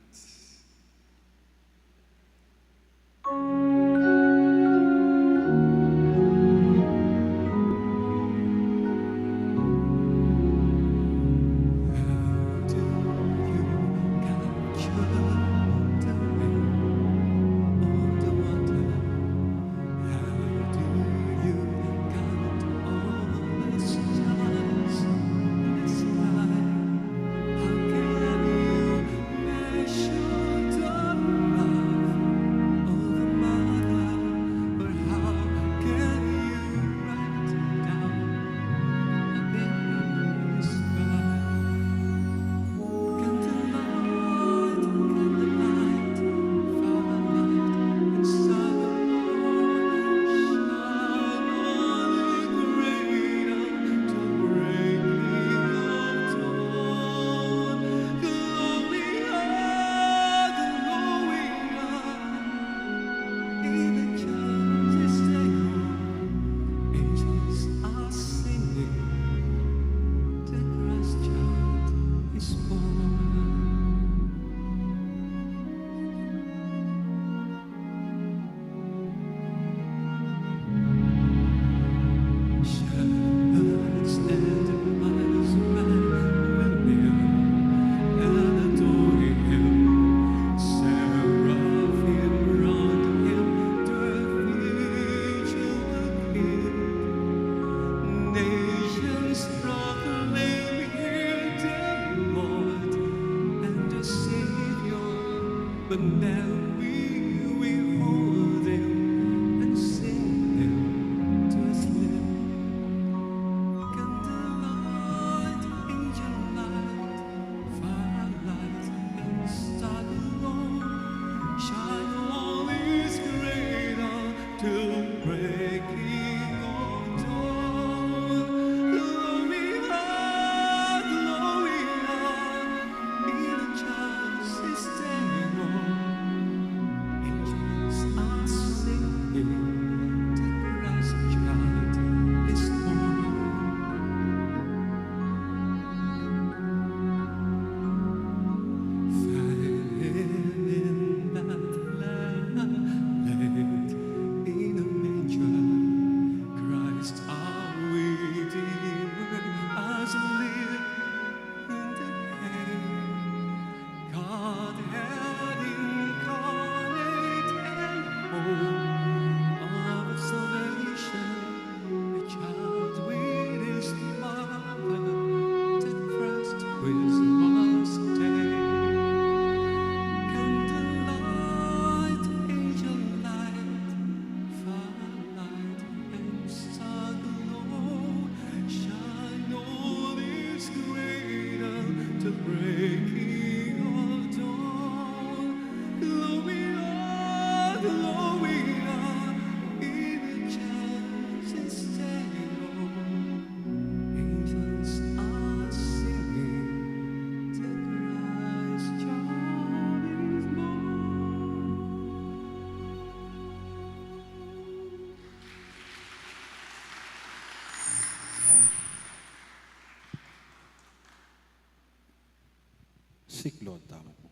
Siklaud tamu pu.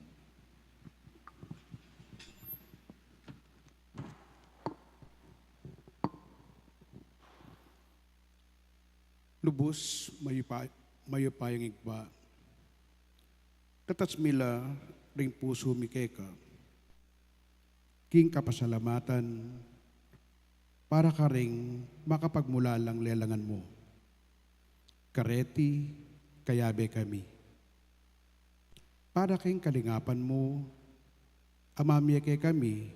Lubus mayupa-, mayupayang Ibpa, tatas mi la ring pusu mi keka king kapasalamatan para karing makapagmulalang lelangan mu. Kareti kayabe kami. Para king kalingapan mu, amamie kekami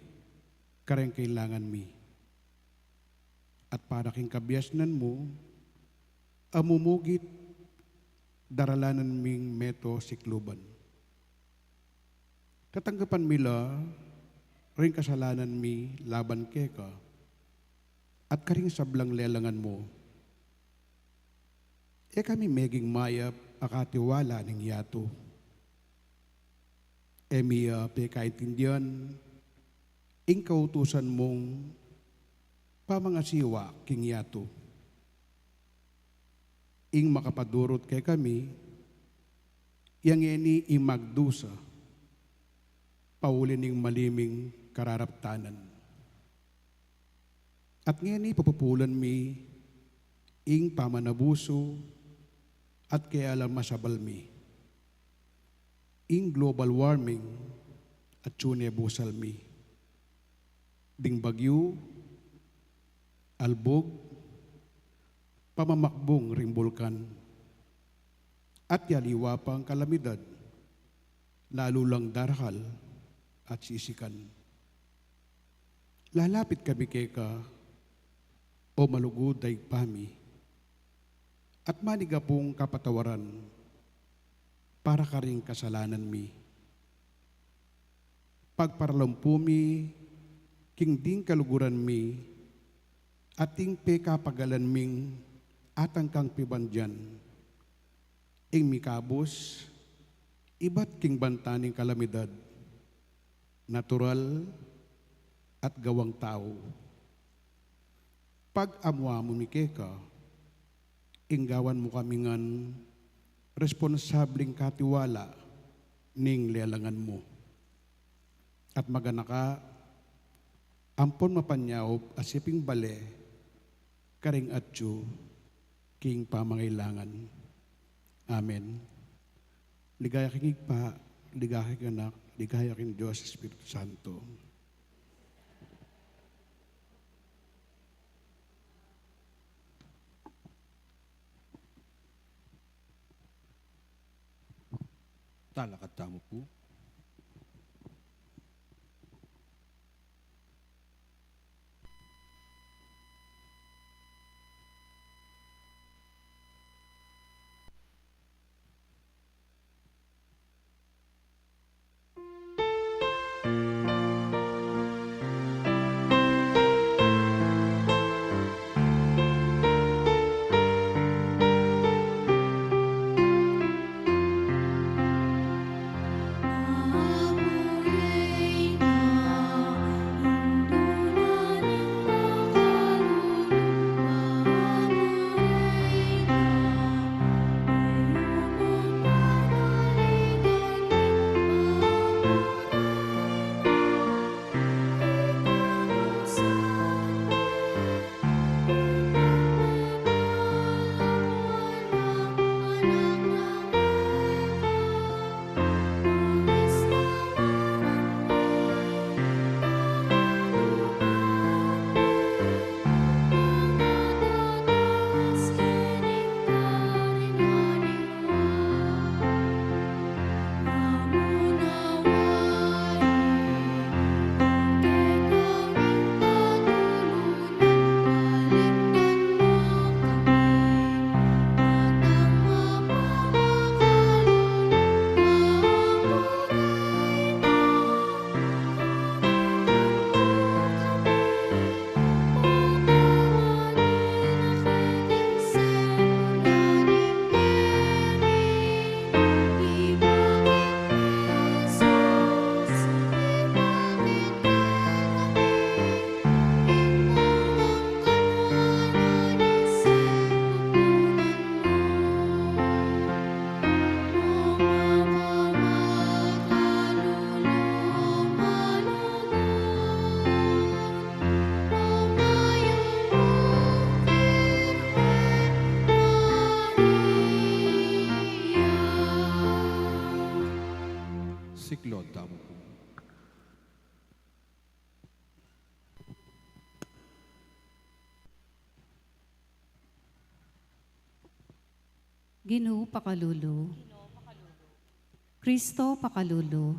kareng kailangan mi. At para king kabiasnan mu, a mumugit daralanan ming meto sikluban. Tatanggapan mi la ring kasalanan mi laban keka at karing sablang lelangan mu. E kami meging mayap a katiwala ning yatu. E mi ya pekaintindian ing kautusan mung pamangasiwa king yatu. Ing makapadurut kekami, ya ngeni ing magdusa, pauli ning maliming kararaptanan. At ngeni papupulan mi ing pamanabusu at kayala masabal mi. Ing global warming at tune busal mi. Ding bagyu, albug, pamamakbung ring bulkan, at yaliwa pang kalamidad, lalu lang darakal at sisikan. Lalapit kami keka, o malugud a Ibpa mi, at maniga pung kapatawaran para karing kasalanan mi. Pagparalumpu mi king ding kaluguran mi at ding pekapagalan ming atang kang pibandian. Ing mikabus ibat king banta ning kalamidad, natural at gawang tau. Pag-amuamu mi keka, ing gawan mu kami ngan responsabling katiwala ning lelangan mu. At maganaka ampon mapanyaup a siping bale karing atyu king pamangailangan. Amen. Ligaya king Ibpa, ligaya king Anak, ligaya king Dios Espiritu Santo. Talakad tamu pu. Pagtamu ku. Ginu pakalulu. Kristo pakalulu.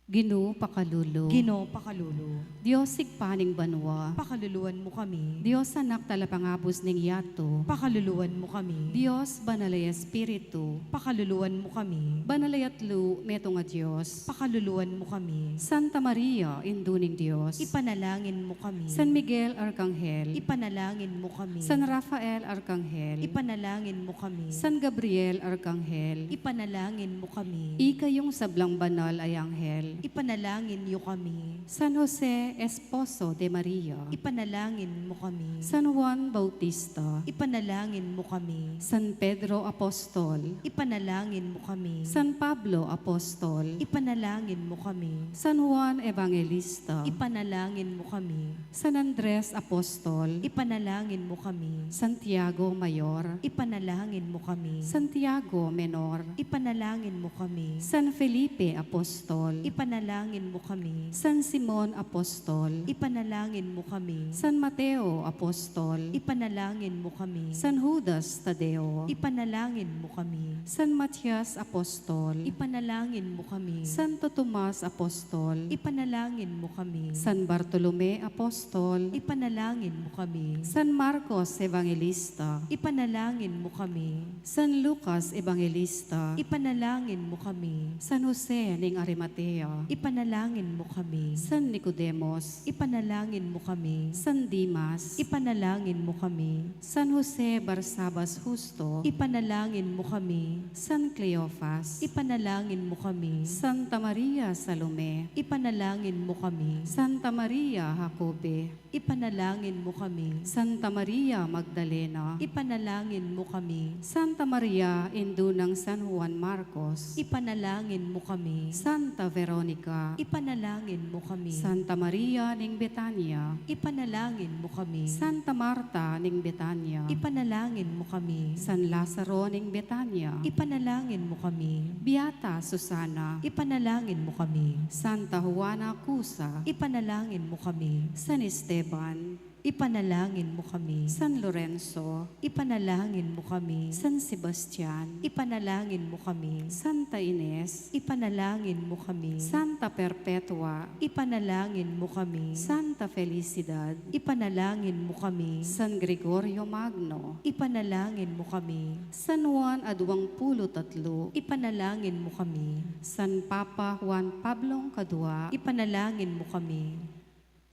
Ginu pakalulu. Ginu pakalulu. Dios Ibpa ning banua. Pakaluluan mu kami. Dios Anak talapangabus ning yatu. Pakaluluan mu kami. Dios Banal a Espiritu. Pakaluluan mu kami. Banal a Yatlu, metung a Dios. Pakaluluan mu kami. Santa Maria, Indu ning Dios. Ipanalangin mu kami. San Miguel Arkanghel. Ipanalangin mu kami. San Rafael Arkanghel. Ipanalangin mu kami. San Gabriel Arkanghel. Ipanalangin mu kami. Ikayung sablang banal a anghel. Ipanalangin yu kami. San Jose, esposo de Maria. Ipanalangin mu kami. San Juan Bautista. Ipanalangin mu kami. San Pedro Apostol. Ipanalangin mu kami. San Pablo Apostol. Ipanalangin mu kami. San Juan Evangelista. Ipanalangin mu kami. San Andres Apostol. Ipanalangin mu kami. Santiago Mayor. Ipanalangin mu kami. Santiago Menor. Ipanalangin mu kami. San Felipe Apostol. Ipanalangin mu kami. San Simon Apostol. Ipanalangin mu kami. San Mateo Apostol. Ipanalangin mu kami. San Judas Tadeo. Ipanalangin mu kami. San Matias Apostol. Ipanalangin mu kami. Santo Tomas Apostol. Ipanalangin mu kami. San Bartolome Apostol. Ipanalangin mu kami. San Marcos Evangelista. Ipanalangin mu kami. San Lucas Evangelista. Ipanalangin mu kami. San Jose ning Arimatea. Ipanalangin mu kami. San Nicodemus. Ipanalangin mu kami. San Dimas. Ipanalangin mu kami. San Jose Barsabas Justo. Ipanalangin mu kami. San Cleofas. Ipanalangin mu kami. Santa Maria Salome. Ipanalangin mu kami. Santa Maria Jacobe. Ipanalangin mu kami. Santa Maria Magdalena. Ipanalangin mu kami. Santa Maria, Indu nang San Juan Marcos. Ipanalangin mu kami. Santa Veronica. Ipanalangin mu kami. Santa Maria ning Betania. Ipanalangin mu kami. Santa Marta ning Betania. Ipanalangin mu kami. San Lazaro ning Betania. Ipanalangin mu kami. Beata Susana. Ipanalangin mu kami. Santa Juana Cusa. Ipanalangin mu kami. San Esteban. Ipanalangin mu kami. San Lorenzo. Ipanalangin mu kami. San Sebastian. Ipanalangin mu kami. Santa Ines. Ipanalangin mu kami. Santa Perpetua. Ipanalangin mu kami. Santa Felicidad. Ipanalangin mu kami. San Gregorio Magno. Ipanalangin mu kami. San Juan a Duang Pulu Tatlu. Ipanalangin mu kami. San Papa Juan Pablong Kadua. Ipanalangin mu kami.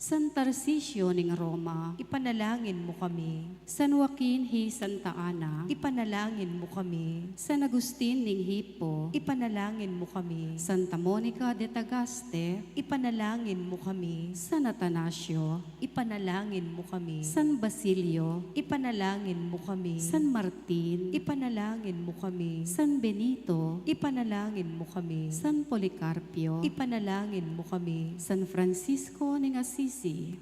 San Tarcisio ning Roma. Ipanalangin mu kami. San Joaquin hi Santa Ana. Ipanalangin mu kami. San Agustin ning Hippo. Ipanalangin mu kami. Santa Monica de Tagaste. Ipanalangin mu kami. San Atanasio. Ipanalangin mu kami. San Basilio. Ipanalangin mu kami. San Martin. Ipanalangin mu kami. San Benito. Ipanalangin mu kami. San Policarpio. Ipanalangin mu kami. San Francisco ning Assisi.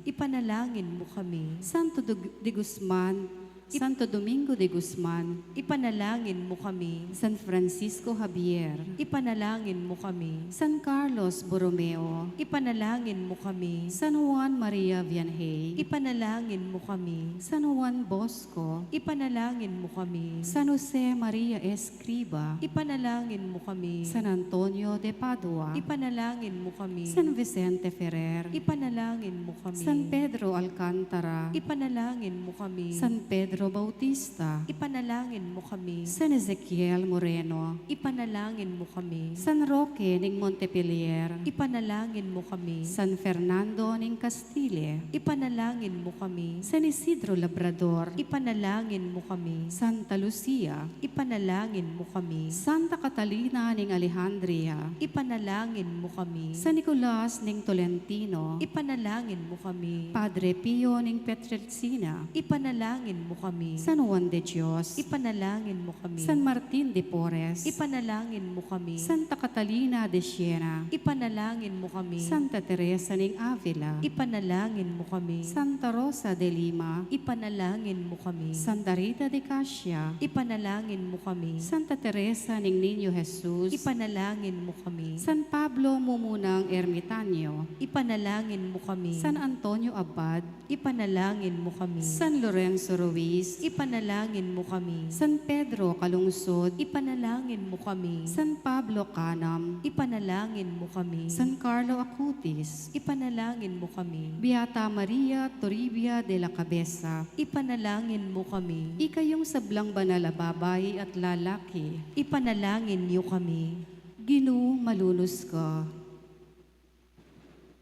Ipanalangin mu kami. Santo Dug-, de Guzman. Ip- Santo Domingo de Guzman. Ipanalangin mu kami. San Francisco Javier. Ipanalangin mu kami. San Carlos Borromeo. Ipanalangin mu kami. San Juan Maria Vianney. Ipanalangin mu kami. San Juan Bosco. Ipanalangin mu kami. San Jose Maria Escriba. Ipanalangin mu kami. San Antonio de Padua. Ipanalangin mu kami. San Vicente Ferrer. Ipanalangin mu kami. San Pedro Alcantara. Ipanalangin mu kami. San Pedro Bautista. Ipanalangin mu kami. San Ezekiel Moreno. Ipanalangin mu kami. San Roque ning Montpelier. Ipanalangin mu kami. San Fernando ning Castile. Ipanalangin mu kami. San Isidro Labrador. Ipanalangin mu kami. Santa Lucia. Ipanalangin mu kami. Santa Catalina ning Alejandria. Ipanalangin mu kami. San Nicolas ning Tolentino. Ipanalangin mu kami. Padre Pio ning Pietrelcina. Ipanalangin mu kami. San Juan de Dios, ipanalangin mo kami. San Martin de Porres, ipanalangin mo kami. Santa Catalina de Siena, ipanalangin mo kami. Santa Teresa ning Avila, ipanalangin mo kami. Santa Rosa de Lima, ipanalangin mo kami. Santa Rita de Casia, ipanalangin mo kami. Santa Teresa ning Niño Jesus, ipanalangin mo kami. San Pablo Mumunang Ermitanyo, ipanalangin mo kami. San Antonio Abad, ipanalangin mo kami. San Lorenzo Ruiz, ipanalangin mo kami. San Pedro Calungsod, ipanalangin mo kami. San Pablo Canam, ipanalangin mo kami. San Carlo Acutis, ipanalangin mo kami. Beata Maria Toribia de la Cabeza, ipanalangin mo kami. Ikayung sablang banal a babai at lalaki, ipanalangin yu kami. Ginu, malunus ka.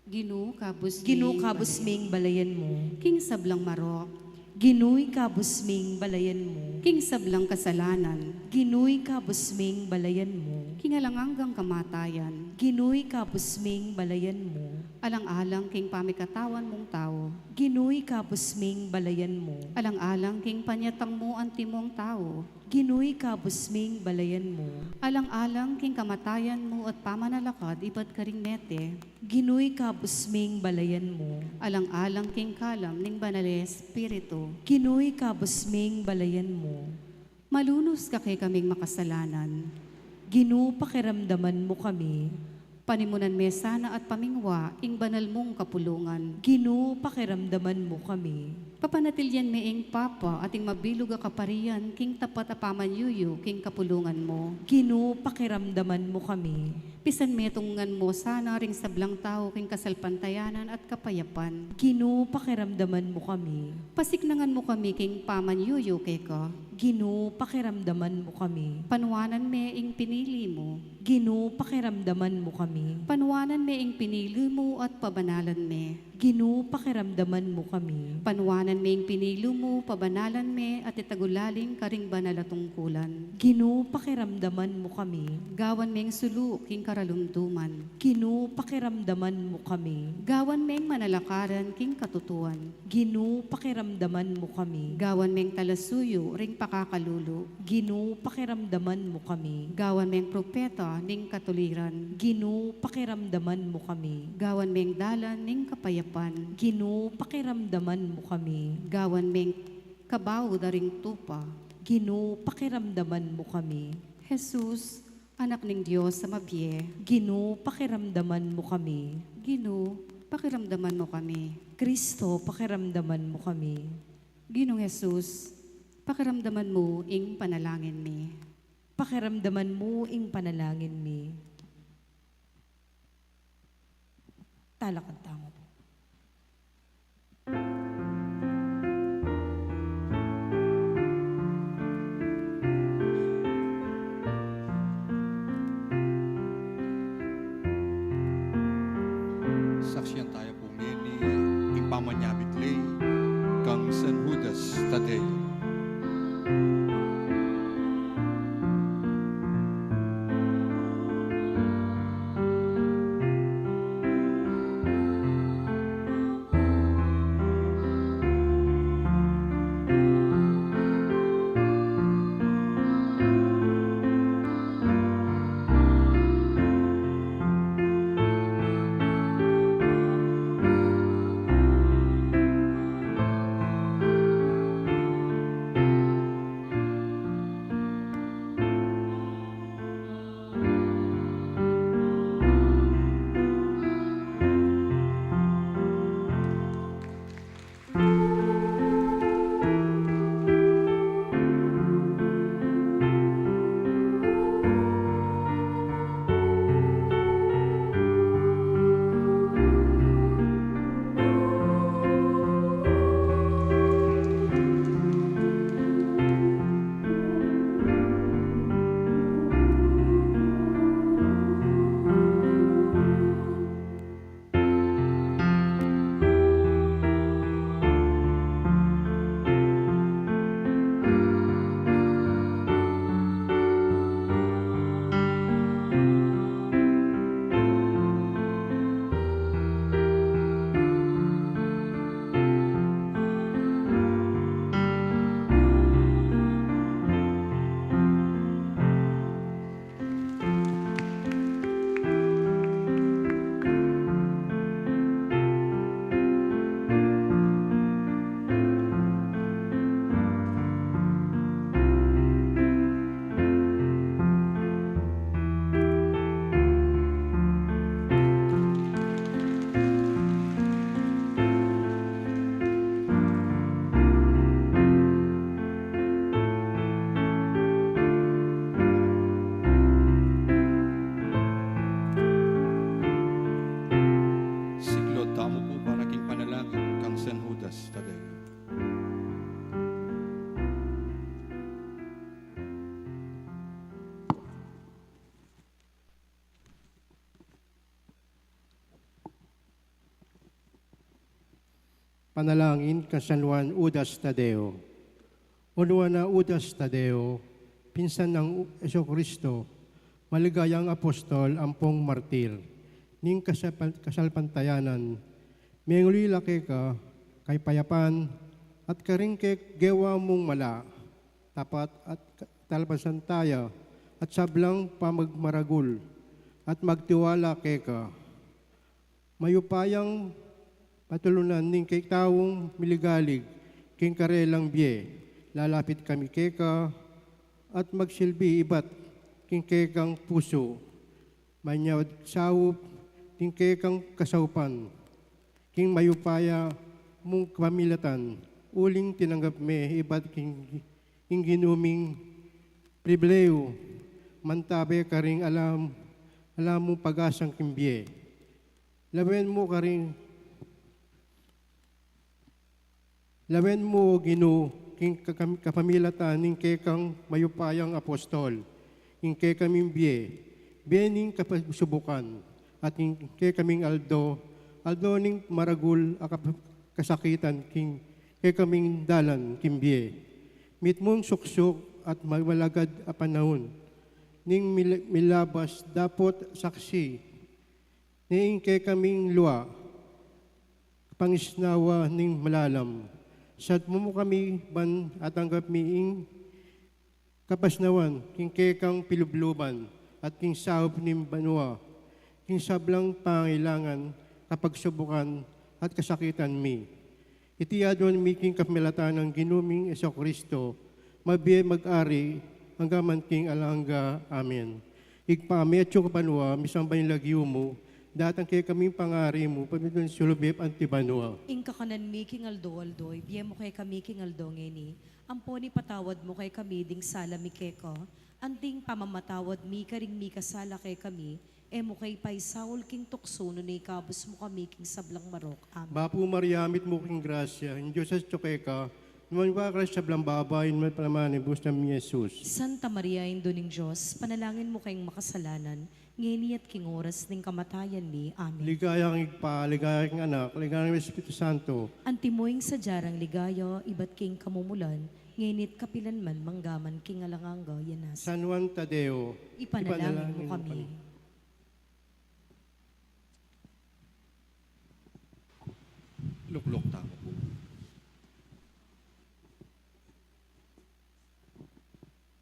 Ginu, kabus Ginu, ming kabus balayan. Ming balayan mu. King sablang marok. Ginu, ikabus ming balayan mu. King sablang kasalanan. Ginu, ikabus ming balayan mu. King alang anggang kamatayan. Ginu, ikabus ming balayan mu. Alang-alang king pamikatawan mung tau. Ginu, ikabus ming balayan mu. Alang-alang king panyatang mu antimong tau. Ginu, ikabus ming balayan mu. Alang-alang king kamatayan mu at pamanalakad ibat karing mete. Ginu, ikabus ming balayan mu. Alang-alang king kalam ning Banal a Espiritu. Ginu, ikabus ming balayan mu. Malunus ka kekaming makasalanan. Ginu, pakiramdaman mu kami. Panimunan me sana at pamingwa ing banal mung kapulungan. Ginu, pakiramdaman mu kami. Papanatilian me ing Papa at ing mabilug a kaparian king tapat a pamanyuyu king kapulungan mu. Ginu, pakiramdaman mu kami. Pisan metungan mu sana ring sablang tau king kasalpantayanan at kapayapan. Ginu, pakiramdaman mu kami. Pasiknangan mu kami king pamanyuyu keka. Ginu, pakiramdaman mu kami. Panuanan me ing pinili mu. Ginu, pakiramdaman mu kami. Panuanan me ing pinili mu at pabanalan me. Ginu, pakiramdaman mu kami. Panuanan me ing pinili mu, pabanalan me at itagulaling karing banal a tungkulan. Ginu, pakiramdaman mu kami. Gawan meng sulu king karalumduman. Ginu, pakiramdaman mu kami. Gawan meng manalakaran king katutuan. Ginu, pakiramdaman mu kami. Gawan meng talasuyu ring pakakalulu. Ginu, pakiramdaman mu kami. Gawan meng propeta ning katuliran. Ginu, pakiramdaman mu kami. Gawan meng dalan ning kapayapan. Ginu, pakiramdaman mu kami. Gawan meng kabau da ring tupa. Ginu, pakiramdaman mu kami. Jesus, Anak ning Dios a mabie. Ginu, pakiramdaman mu kami. Ginu, pakiramdaman mu kami. Kristo, pakiramdaman mu kami. Ginung Jesus, pakiramdaman mu ing panalangin mi. Pakiramdaman mu ing panalangin mi. Talakad tamu pu. Saksian taya pu ngeni ing pamanyabit ley kang San Judas Tadeo. Panalangin kang San Juan Judas Tadeo. O Juan a Judas Tadeo, pinsan nang Jesucristo, maligayang apostol ampong martir ning kasal-, kasalpantayanan, menguli la keka, kapayapan, at karing kegewa mung mala, tapat at ka-, talapansantaya, at sablang pamagmaragul, at magtiwala keka. Mayupayang patulunan ning kekataung miligalig king karelang bie, lalapit kami keka at magsilbi ibat king kekang pusu, manyawad saup king kekang kasaupan, king mayupaya mung kapamilatan, uling tinanggap me ibat king, king Ginu ming pribileyu, mantabe karing alam, alam mung pag-asang king bie. Lawen mu karing, lawen mu, O Ginu, king kakam-, kapamilatan ning kekang mayupayang apostol, king kekaming bie, bie ning kapagsubukan, at king kekaming aldo, aldo ning maragul a kap-, kasakitan, king kekaming dalan king bie. Mitmung suksuk at mamalagad a panaun, ning mil-, milabas dapot saksi, ning kekaming lua, pangisnawa ning malalam. Sadmu mu kami ban atanggap mi ing kapasnawan, king kekang pilubluban, at king saup ning banua, king sablang pangailangan, kapagsubukan, at kasakitan mi. Iti aduan mi king kapamilatan nang Ginu ming Jesucristo, mabie mag-ari, angga man king alang angga. Amen. Ibpa mi, atsu ka banua, misamban ya ing lagyu mu, datang kekami ing pangari mu, pamintun sulub ya anti banua. Ing kakanan mi king aldo-aldo, ibie mu kekami king aldo ngeni, ampon ipatawad mu kekami ding sala mi keka, anti ing pamamatawad mi karing mikasala kekami, e mu ke paisaul king tuksu, nune ikabus mu kami king sablang marok. Amen. Bapu Maria, mitmu ka king grasya, ing Dios atsu keka, nuan ka karing sablang babai, nuan ya pa naman ing bunga mi, Jesus. Santa Maria, Indu ning Dios, panalangin mu keng makasalanan, ngeni at king oras ning kamatayan mi. Amen. Ligaya king Ibpa, ligaya king Anak, ligaya king Espiritu Santo. Antimo ing sadya rang ligaya, ibat king kamumulan, ngeni at kapilan man, mangga man king alang angga. Amen. San Juan Tadeo, ipanalangin mu kami. Lukluk tamu pu.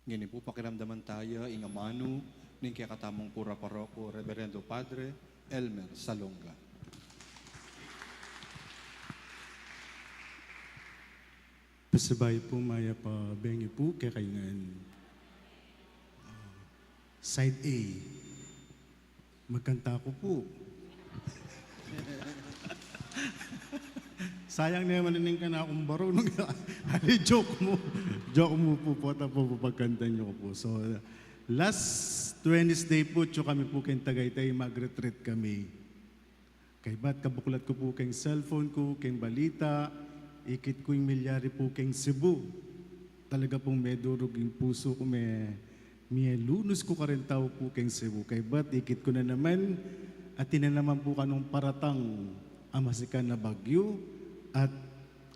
Ngeni pu, pakiramdaman taya ing amanu ning kekatamung kura paroko, Reverendo Padre Elmer Salonga. Pasibayu pu, mayap a bengi pu kekayu ngan. Ah, side A. Magkanta ku pu. Sayang naman ing kanakung barunung. Ali, joke mu. Joke mu pu, pota pu, pagkantan yu ku pu. So, last Wednesday pu, atsu kami pu keng Tagaytay, mag-retreat kami. Kaybat kabuklat ku pu keng cellphone ku, keng balita, ikit ku ing milyari pu keng Cebu. Talaga pung medurug ing pusu ku, me, mielunus ku karing tau pu keng Cebu. Kaybat ikit ku na naman, atin na naman pu kanung paratang a masikan a bagyu, at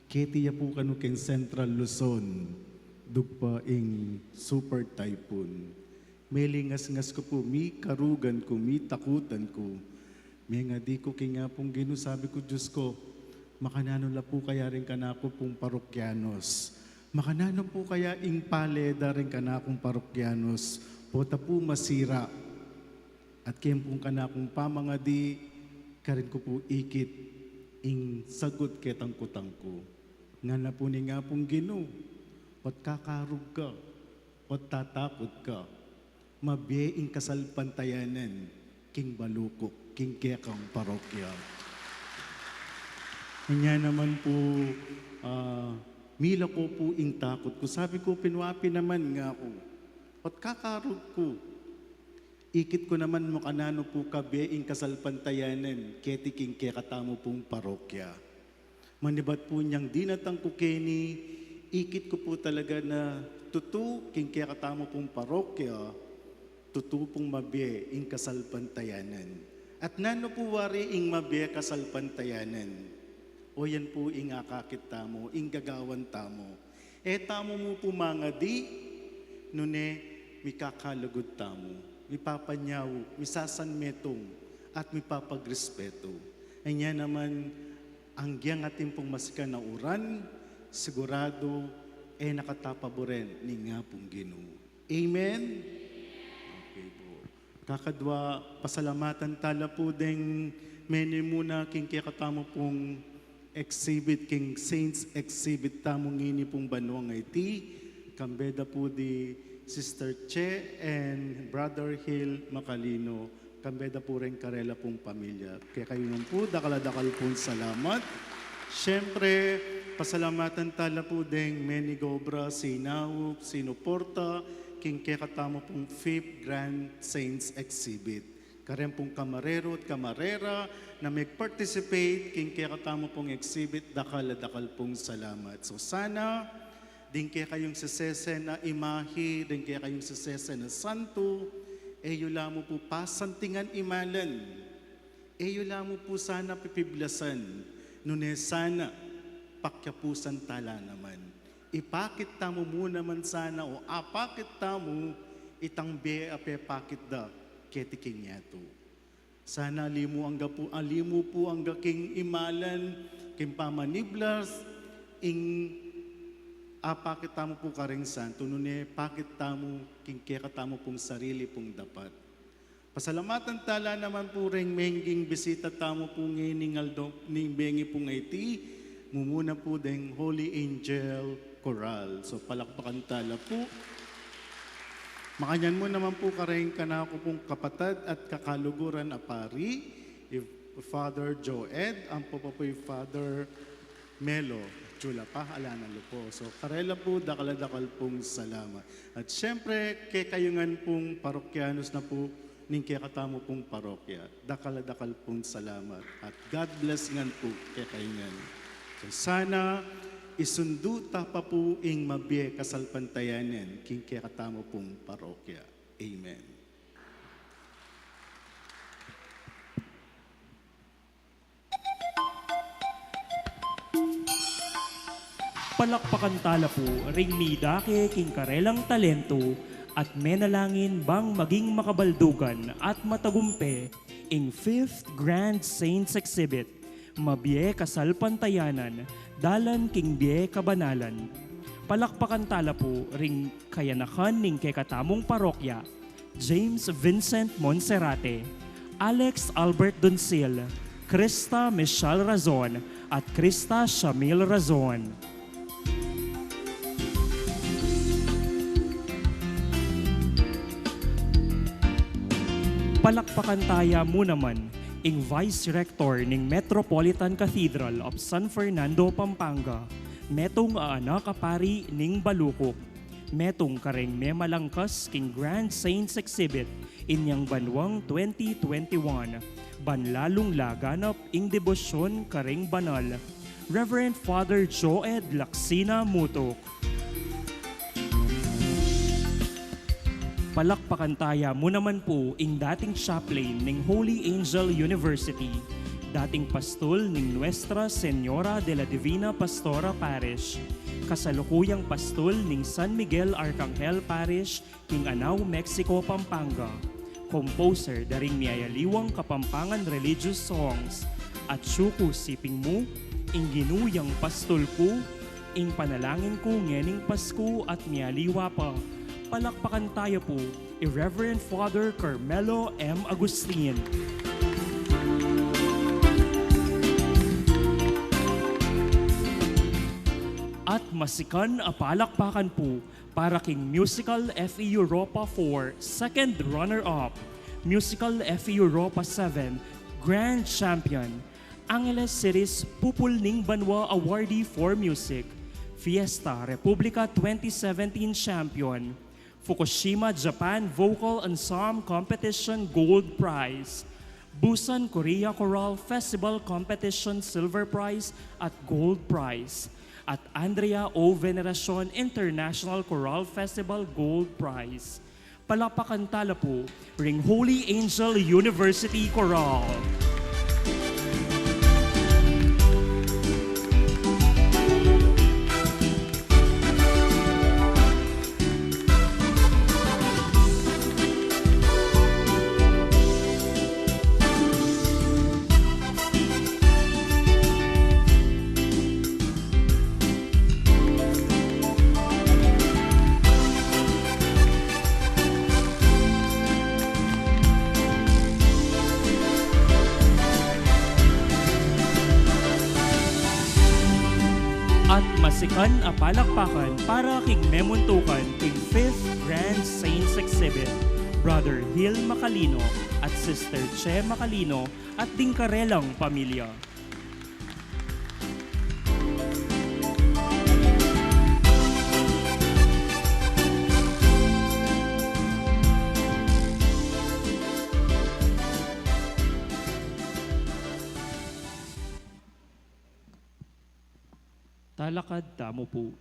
keti ya pu kanu keng Central Luzon, dugpa ing super typhoon. Melingasngas ku pu, mikarugan ku, mitakutan ku. Mengadi ku king Apung Ginu, sabi ku, Dios ku, makananu la pu kaya ring kanaku pung parokyanos? Makananu pu kaya ing pale da ring kanakung parokyanos? Pota pu masira. At keng pung kanakung pamangadi, karin ku pu ikit ing sagut ketang kutang ku. Ngana pu ning Apung Ginu, ot kakarug ka, ot tatakut ka, mabie ing kasalpantayanan king balukuk, king kekang parokya. Inya naman pu, ah, milako pu ing takut ku. Sabi ku, pinuapi naman, ngaku, ot kakarug ku. Ikit ku naman makananu pu kabie ing kasalpantayanan keti king kekatamu pung parokya. Manibat pu niang dinatang ku keni, ikit ku pu talaga na tutu king kekatamu pung parokya, tutu pung mabie ing kasalpantayanan. At nanu pu wari ing mabie kasalpantayanan? O yan pu ing akakit tamu, ing gagawan tamu. E tamu mu pu mangadi, nune mikakalugud tamu, mipapanyawu, misasanmetung, at mipapagrespetu. Anya naman, anggyang atin pung masikan a uran, siguradu, e na kata paburen ning Apung Ginu. Amen? Okay pu. Kakadwa, pasalamatan tala pu deng meni muna king kekatamu pung exhibit, king Saints exhibit tamu ngeni pung banuang iti, kambe da pu di Sister Che and Brother Hill Macalino, kambe da pu reng karela pung pamilya. Kekayu ngan pu, dakal a dakal pung salamat. Siyempre, pasalamatan tala pu deng meni gobra, sinaup, sinuporta, king kekatamu pung fifth Grand Saints exhibit. Karen pung kamarero at kamarera na meg-participate king kekatamu pung exhibit, dakal a dakal pung salamat. So sana, ding kekayung sesesen a imahe, ding kekayung sesesen a santu, e yu la mu pu pasantingan imalan. E yu la mu pu sana pipiblasan, nune sana pakyapusan tala naman. Ipakit tamu mu naman sana o apakit tamu itang bie a pepakit da keti king yatu. Sana ali mu angga pu, ali mu pu angga king imalan, king pamaniblas, ing apakit tamu pu kareng santu, nune pakit tamu king kekatamu pung sarili pung dapat. Pasalamatan tala naman pu reng mengging bisita tamu pu ngening aldo ning bengi pung iti, mumuna pu deng Holy Angel Choral. So, palakpakan tala pu. Makanyan mu naman pu kareng kanaku pung kapatad at kakaluguran a pari, i Father Joed, ampo pa pu i Father Melo, Chula pa, ala na lu pu. So, karela pu, dakal a dakal pung salamat. At siyempre, kekayu ngan pung parokyanos na pu, ning kekatamu pung parokya. Dakal a dakal pung salamat. At God bless ngan pu, kekayu ngan. So, sana, isundu ta pa pu ing mabie kasalpantayanan, king kekatamu pung parokya. Amen. Palakpakan tala pu ring midake king karelang talentu at menalangin bang maging makabaldugan at matagumpe ing fifth Grand Saints Exhibit, Mabie Kasalpantayanan, Dalan king Bie Kabanalan. Palakpakan tala pu ring kayanakan ning kekatamung parokya, James Vincent Monserrate, Alex Albert Doncil, Krista Michelle Razon, at Krista Shamil Razon. Palakpakan taya mu naman ing Vice Rector ning Metropolitan Cathedral of San Fernando, Pampanga, metung a anak a pari ning Balucuk, metung kareng memalangkas king Grand Saints Exhibit inyang banuang twenty twenty-one, ban lalung laganap ing debosyon kareng banal, Reverend Father Joed Lacsina Mutuc. Palakpakan taya mu naman pu ing dating chaplain ning Holy Angel University, dating pastul ning Nuestra Señora de la Divina Pastora Parish, kasalukuyang pastul ning San Miguel Arcangel Parish king Anao, Mexico, Pampanga, composer da ring miyayaliwang Kapampangan religious songs, Atsu Ku Siping Mu, Ing Ginu Yang Pastul Ku, Ing Panalangin Ku Ngening Pasku, at miyaliwa pa. Palakpakan taya pu i Reverend Father Carmelo M. Agustin. At masikan a palakpakan pu para king Musical F E Europa four second runner-up, Musical F E Europa seven grand champion, Angeles City's Pupul ning Banwa Awardee for Music, Fiesta Republica twenty seventeen champion, Fukushima Japan Vocal Ensemble Competition Gold Prize, Busan Korea Chorale Festival Competition Silver Prize at Gold Prize, at Andrea O. Veneracion International Chorale Festival Gold Prize. Palakpakan tala pu ring Holy Angel University Chorale. Sikan a palakpakan para king memuntukan king fifth Grand Saints Exhibit, Brother Gil Macalino at Sister Che Macalino at ding karelang pamilya. Talakad tamu pu.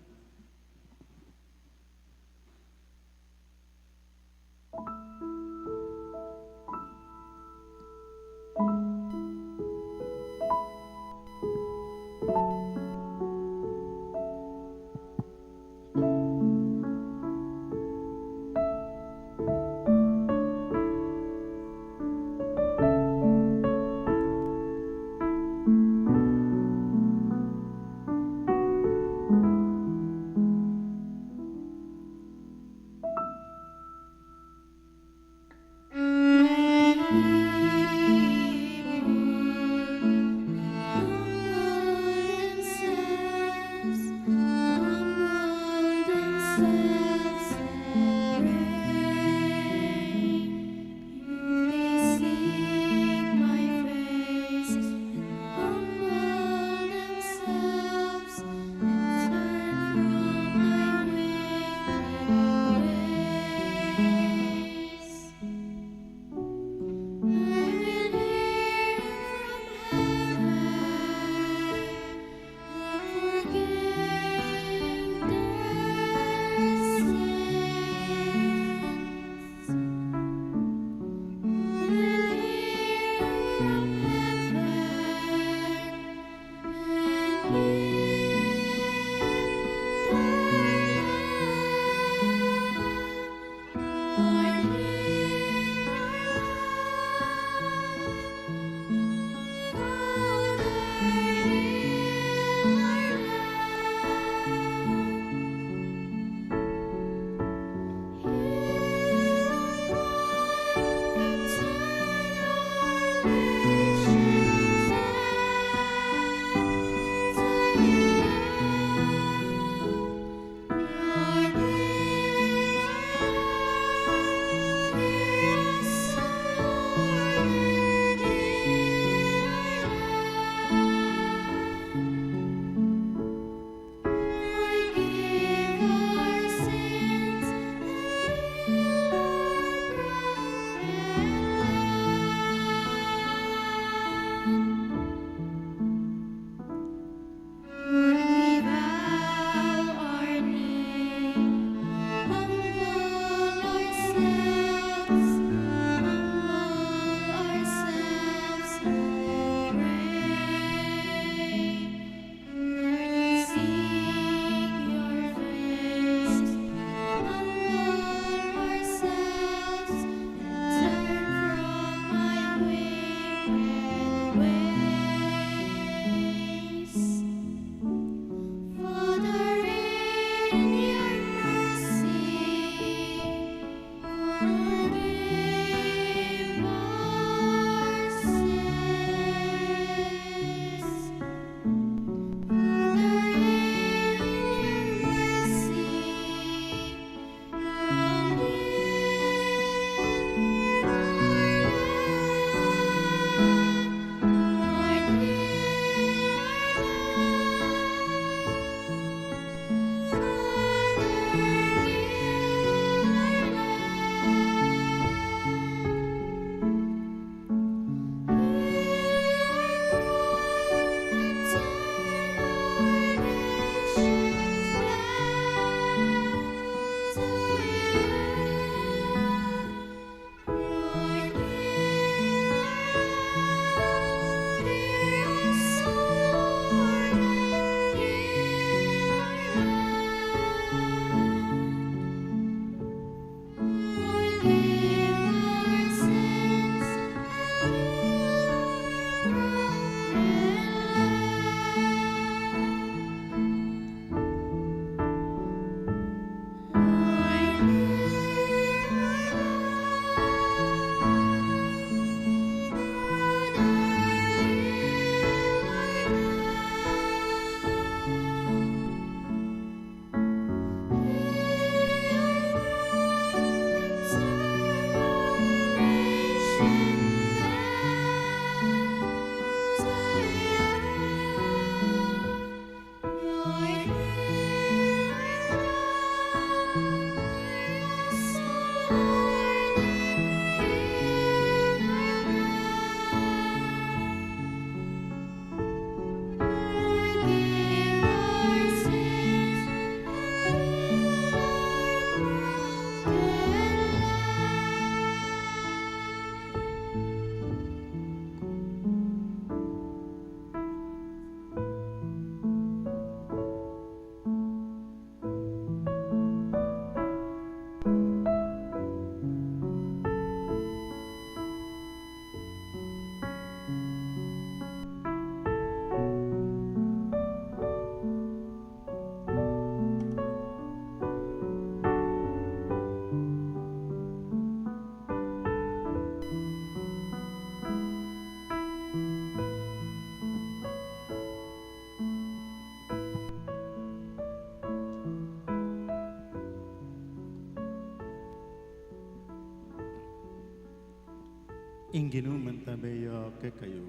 Ing Ginu mantabe ya kekayu.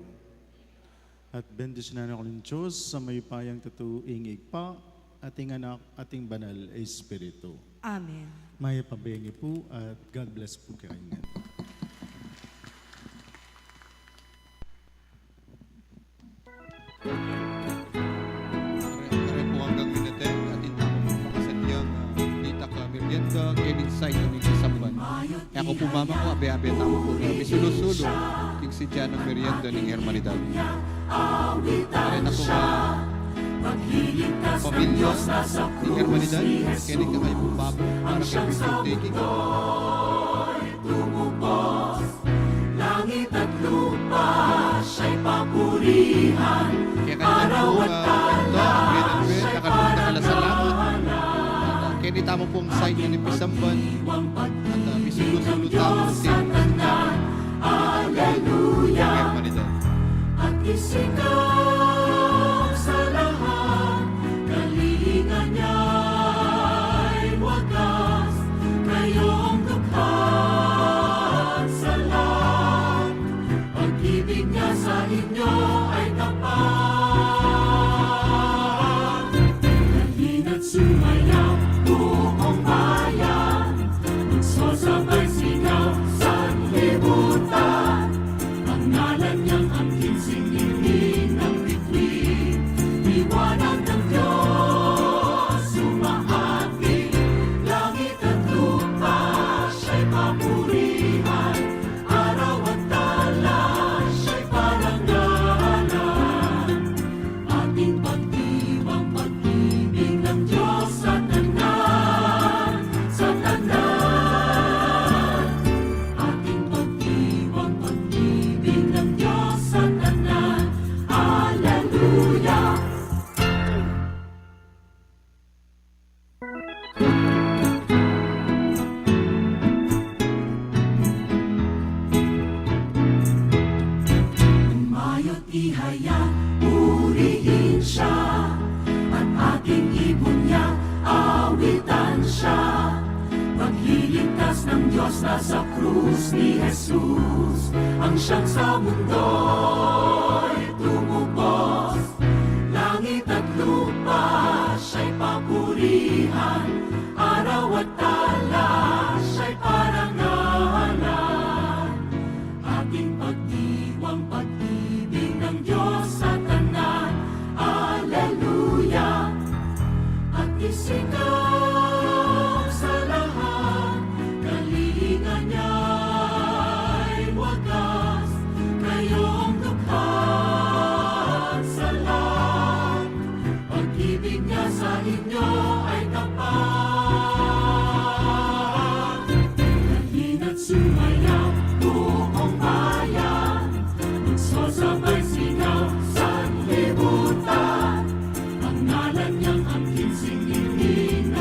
At bendisyunan na kayu ning Dios a mayupayang tutu, ing Ibpa, at ing Anak, at ing Banal a Espiritu. Amen. Mayap a bengi pu at God bless pu kekayu ngan. Kare, kare pu anggang minateng, atin tamu pung pakasadyang, ah, ditak a merienda, keni ing side ning pisamban. E ku pu mamako, abe-abe tamu pu, ah, misulu-sulu king sadya nang merienda ning Hermanidad. Kare na pu, ah, pamilya ning Hermanidad, keni kakayu pung babo, para keng picture taking. Langit at lupa siya'y papurihan. Kaya kanita pu, ah, kanta, Bed and Bread, kakadwa na kalasalamat. At, ah, keni tamu pung side na ning pisamban. At, ah, misulu-sulu tamu, Aleluya. Hermanidad. At isikaw sa lahat, kalinga niya'y wagas, kayong dukha at sala. Pag-ibig niya sa inyo ay tapat. Halina't sumayaw, buong bayan, magsasabay sigaw, sanlibutan. Ang ngalan niyang angking singilin ng bituin, liwanag ng Diyos, humahati, langit at lupa, siya'y papurihan, araw at tala, siya'y parangalan. Ating pagdiwang pag-ibig ng Diyos sa tanan, sa tanan. Ating pagdiwang pag-ibig ng Diyos sa tanan. Aleluya. Mayut ihaya, purihin siya, at ating ibunyag, awitan siya. Pagliligtas ng Diyos, nasa krus ni Jesus, ang siyang sa mundo'y tumubos. Langit at lupa siya'y papurihan, araw at tala siya'y parangalan. Ating pagdiwang pag-ibig ng Diyos sa tanan, aleluya. At isikaw sa lahat, kalinga niya'y wagas, kayong dukha at sala. Pag-ibig niya sa inyo ay tapat. Halina't sumayaw, buong bayan, magsasabay sigaw, sanlibutan. Ang ngalan niyang angking singilin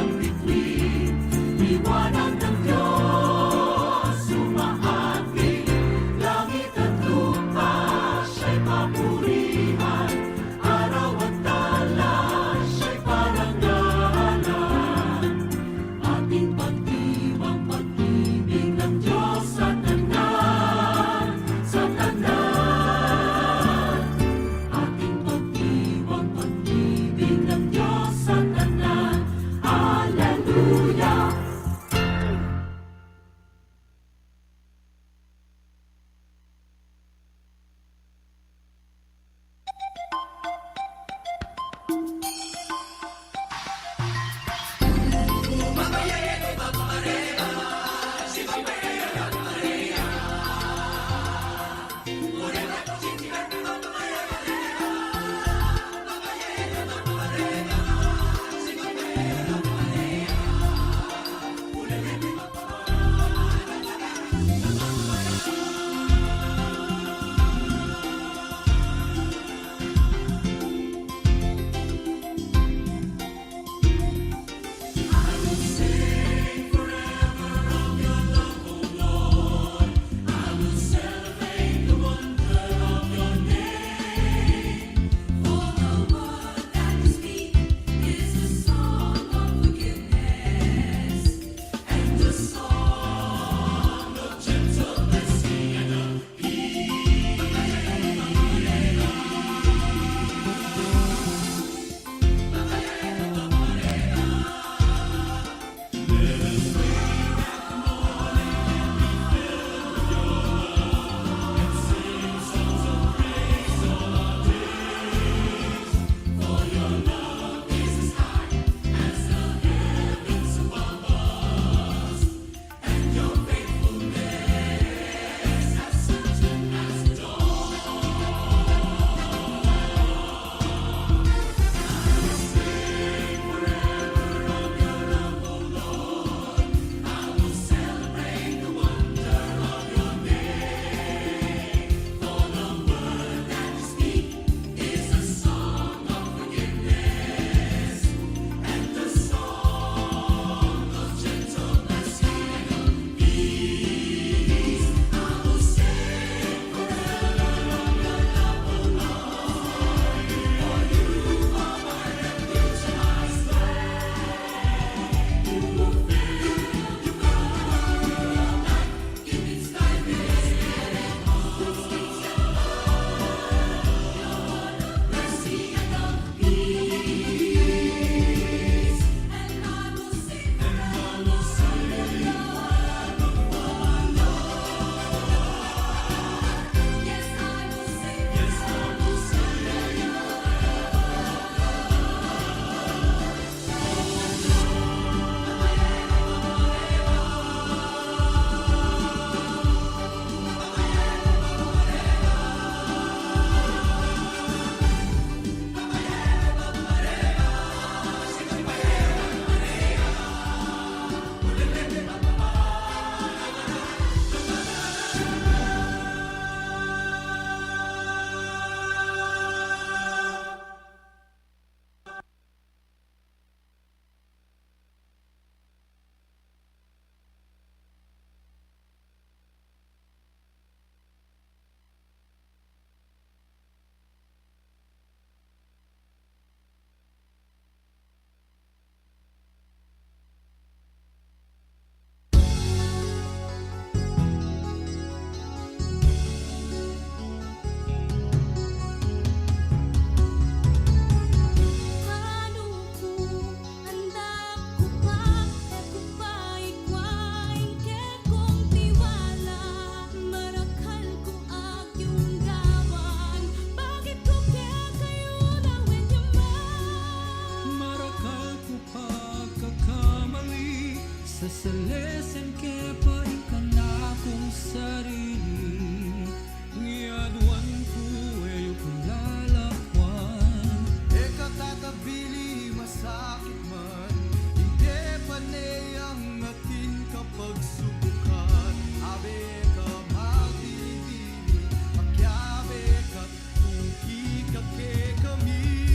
Sasalesen ke pa ing kanakung sarili, ngeaduan ku e yu ku lalakwan. E ka tatabili masakit man, ing depan ne yang atin kapagsubukan. Abe ka magbilibili, pakiabe ka, tungki ka kekami.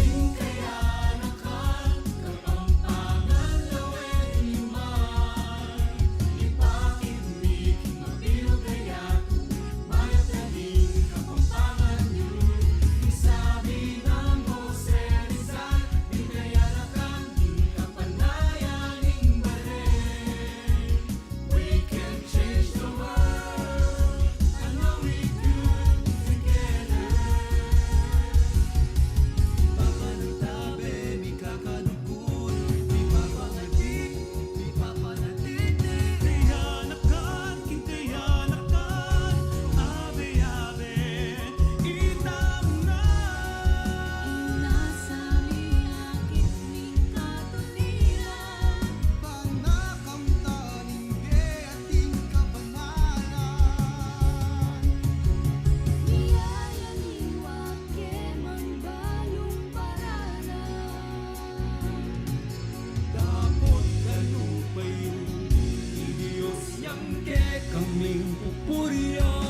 Ing kayanakan Kapampangan lawen iman, ipakit mi king mabilug a yatu, mayap na ning Kapampangan yu. Ing sabi nang Jose Rizal, ing kayanakan, ing kapanayan ning balen. We can change the world, I know we could together. Papanatabe mi kakanukun, mi papangadi, mi papanatiti. Kayanakan king kayanakan, abe-abe, itamu na. Ing nasa mi akit ning katunilan, panakamtan ing bie at ing kabanalan. Miyayaliwat ke mang balung paralan. Dapot kalupa yu, ing Dios yang kekaming pupurian.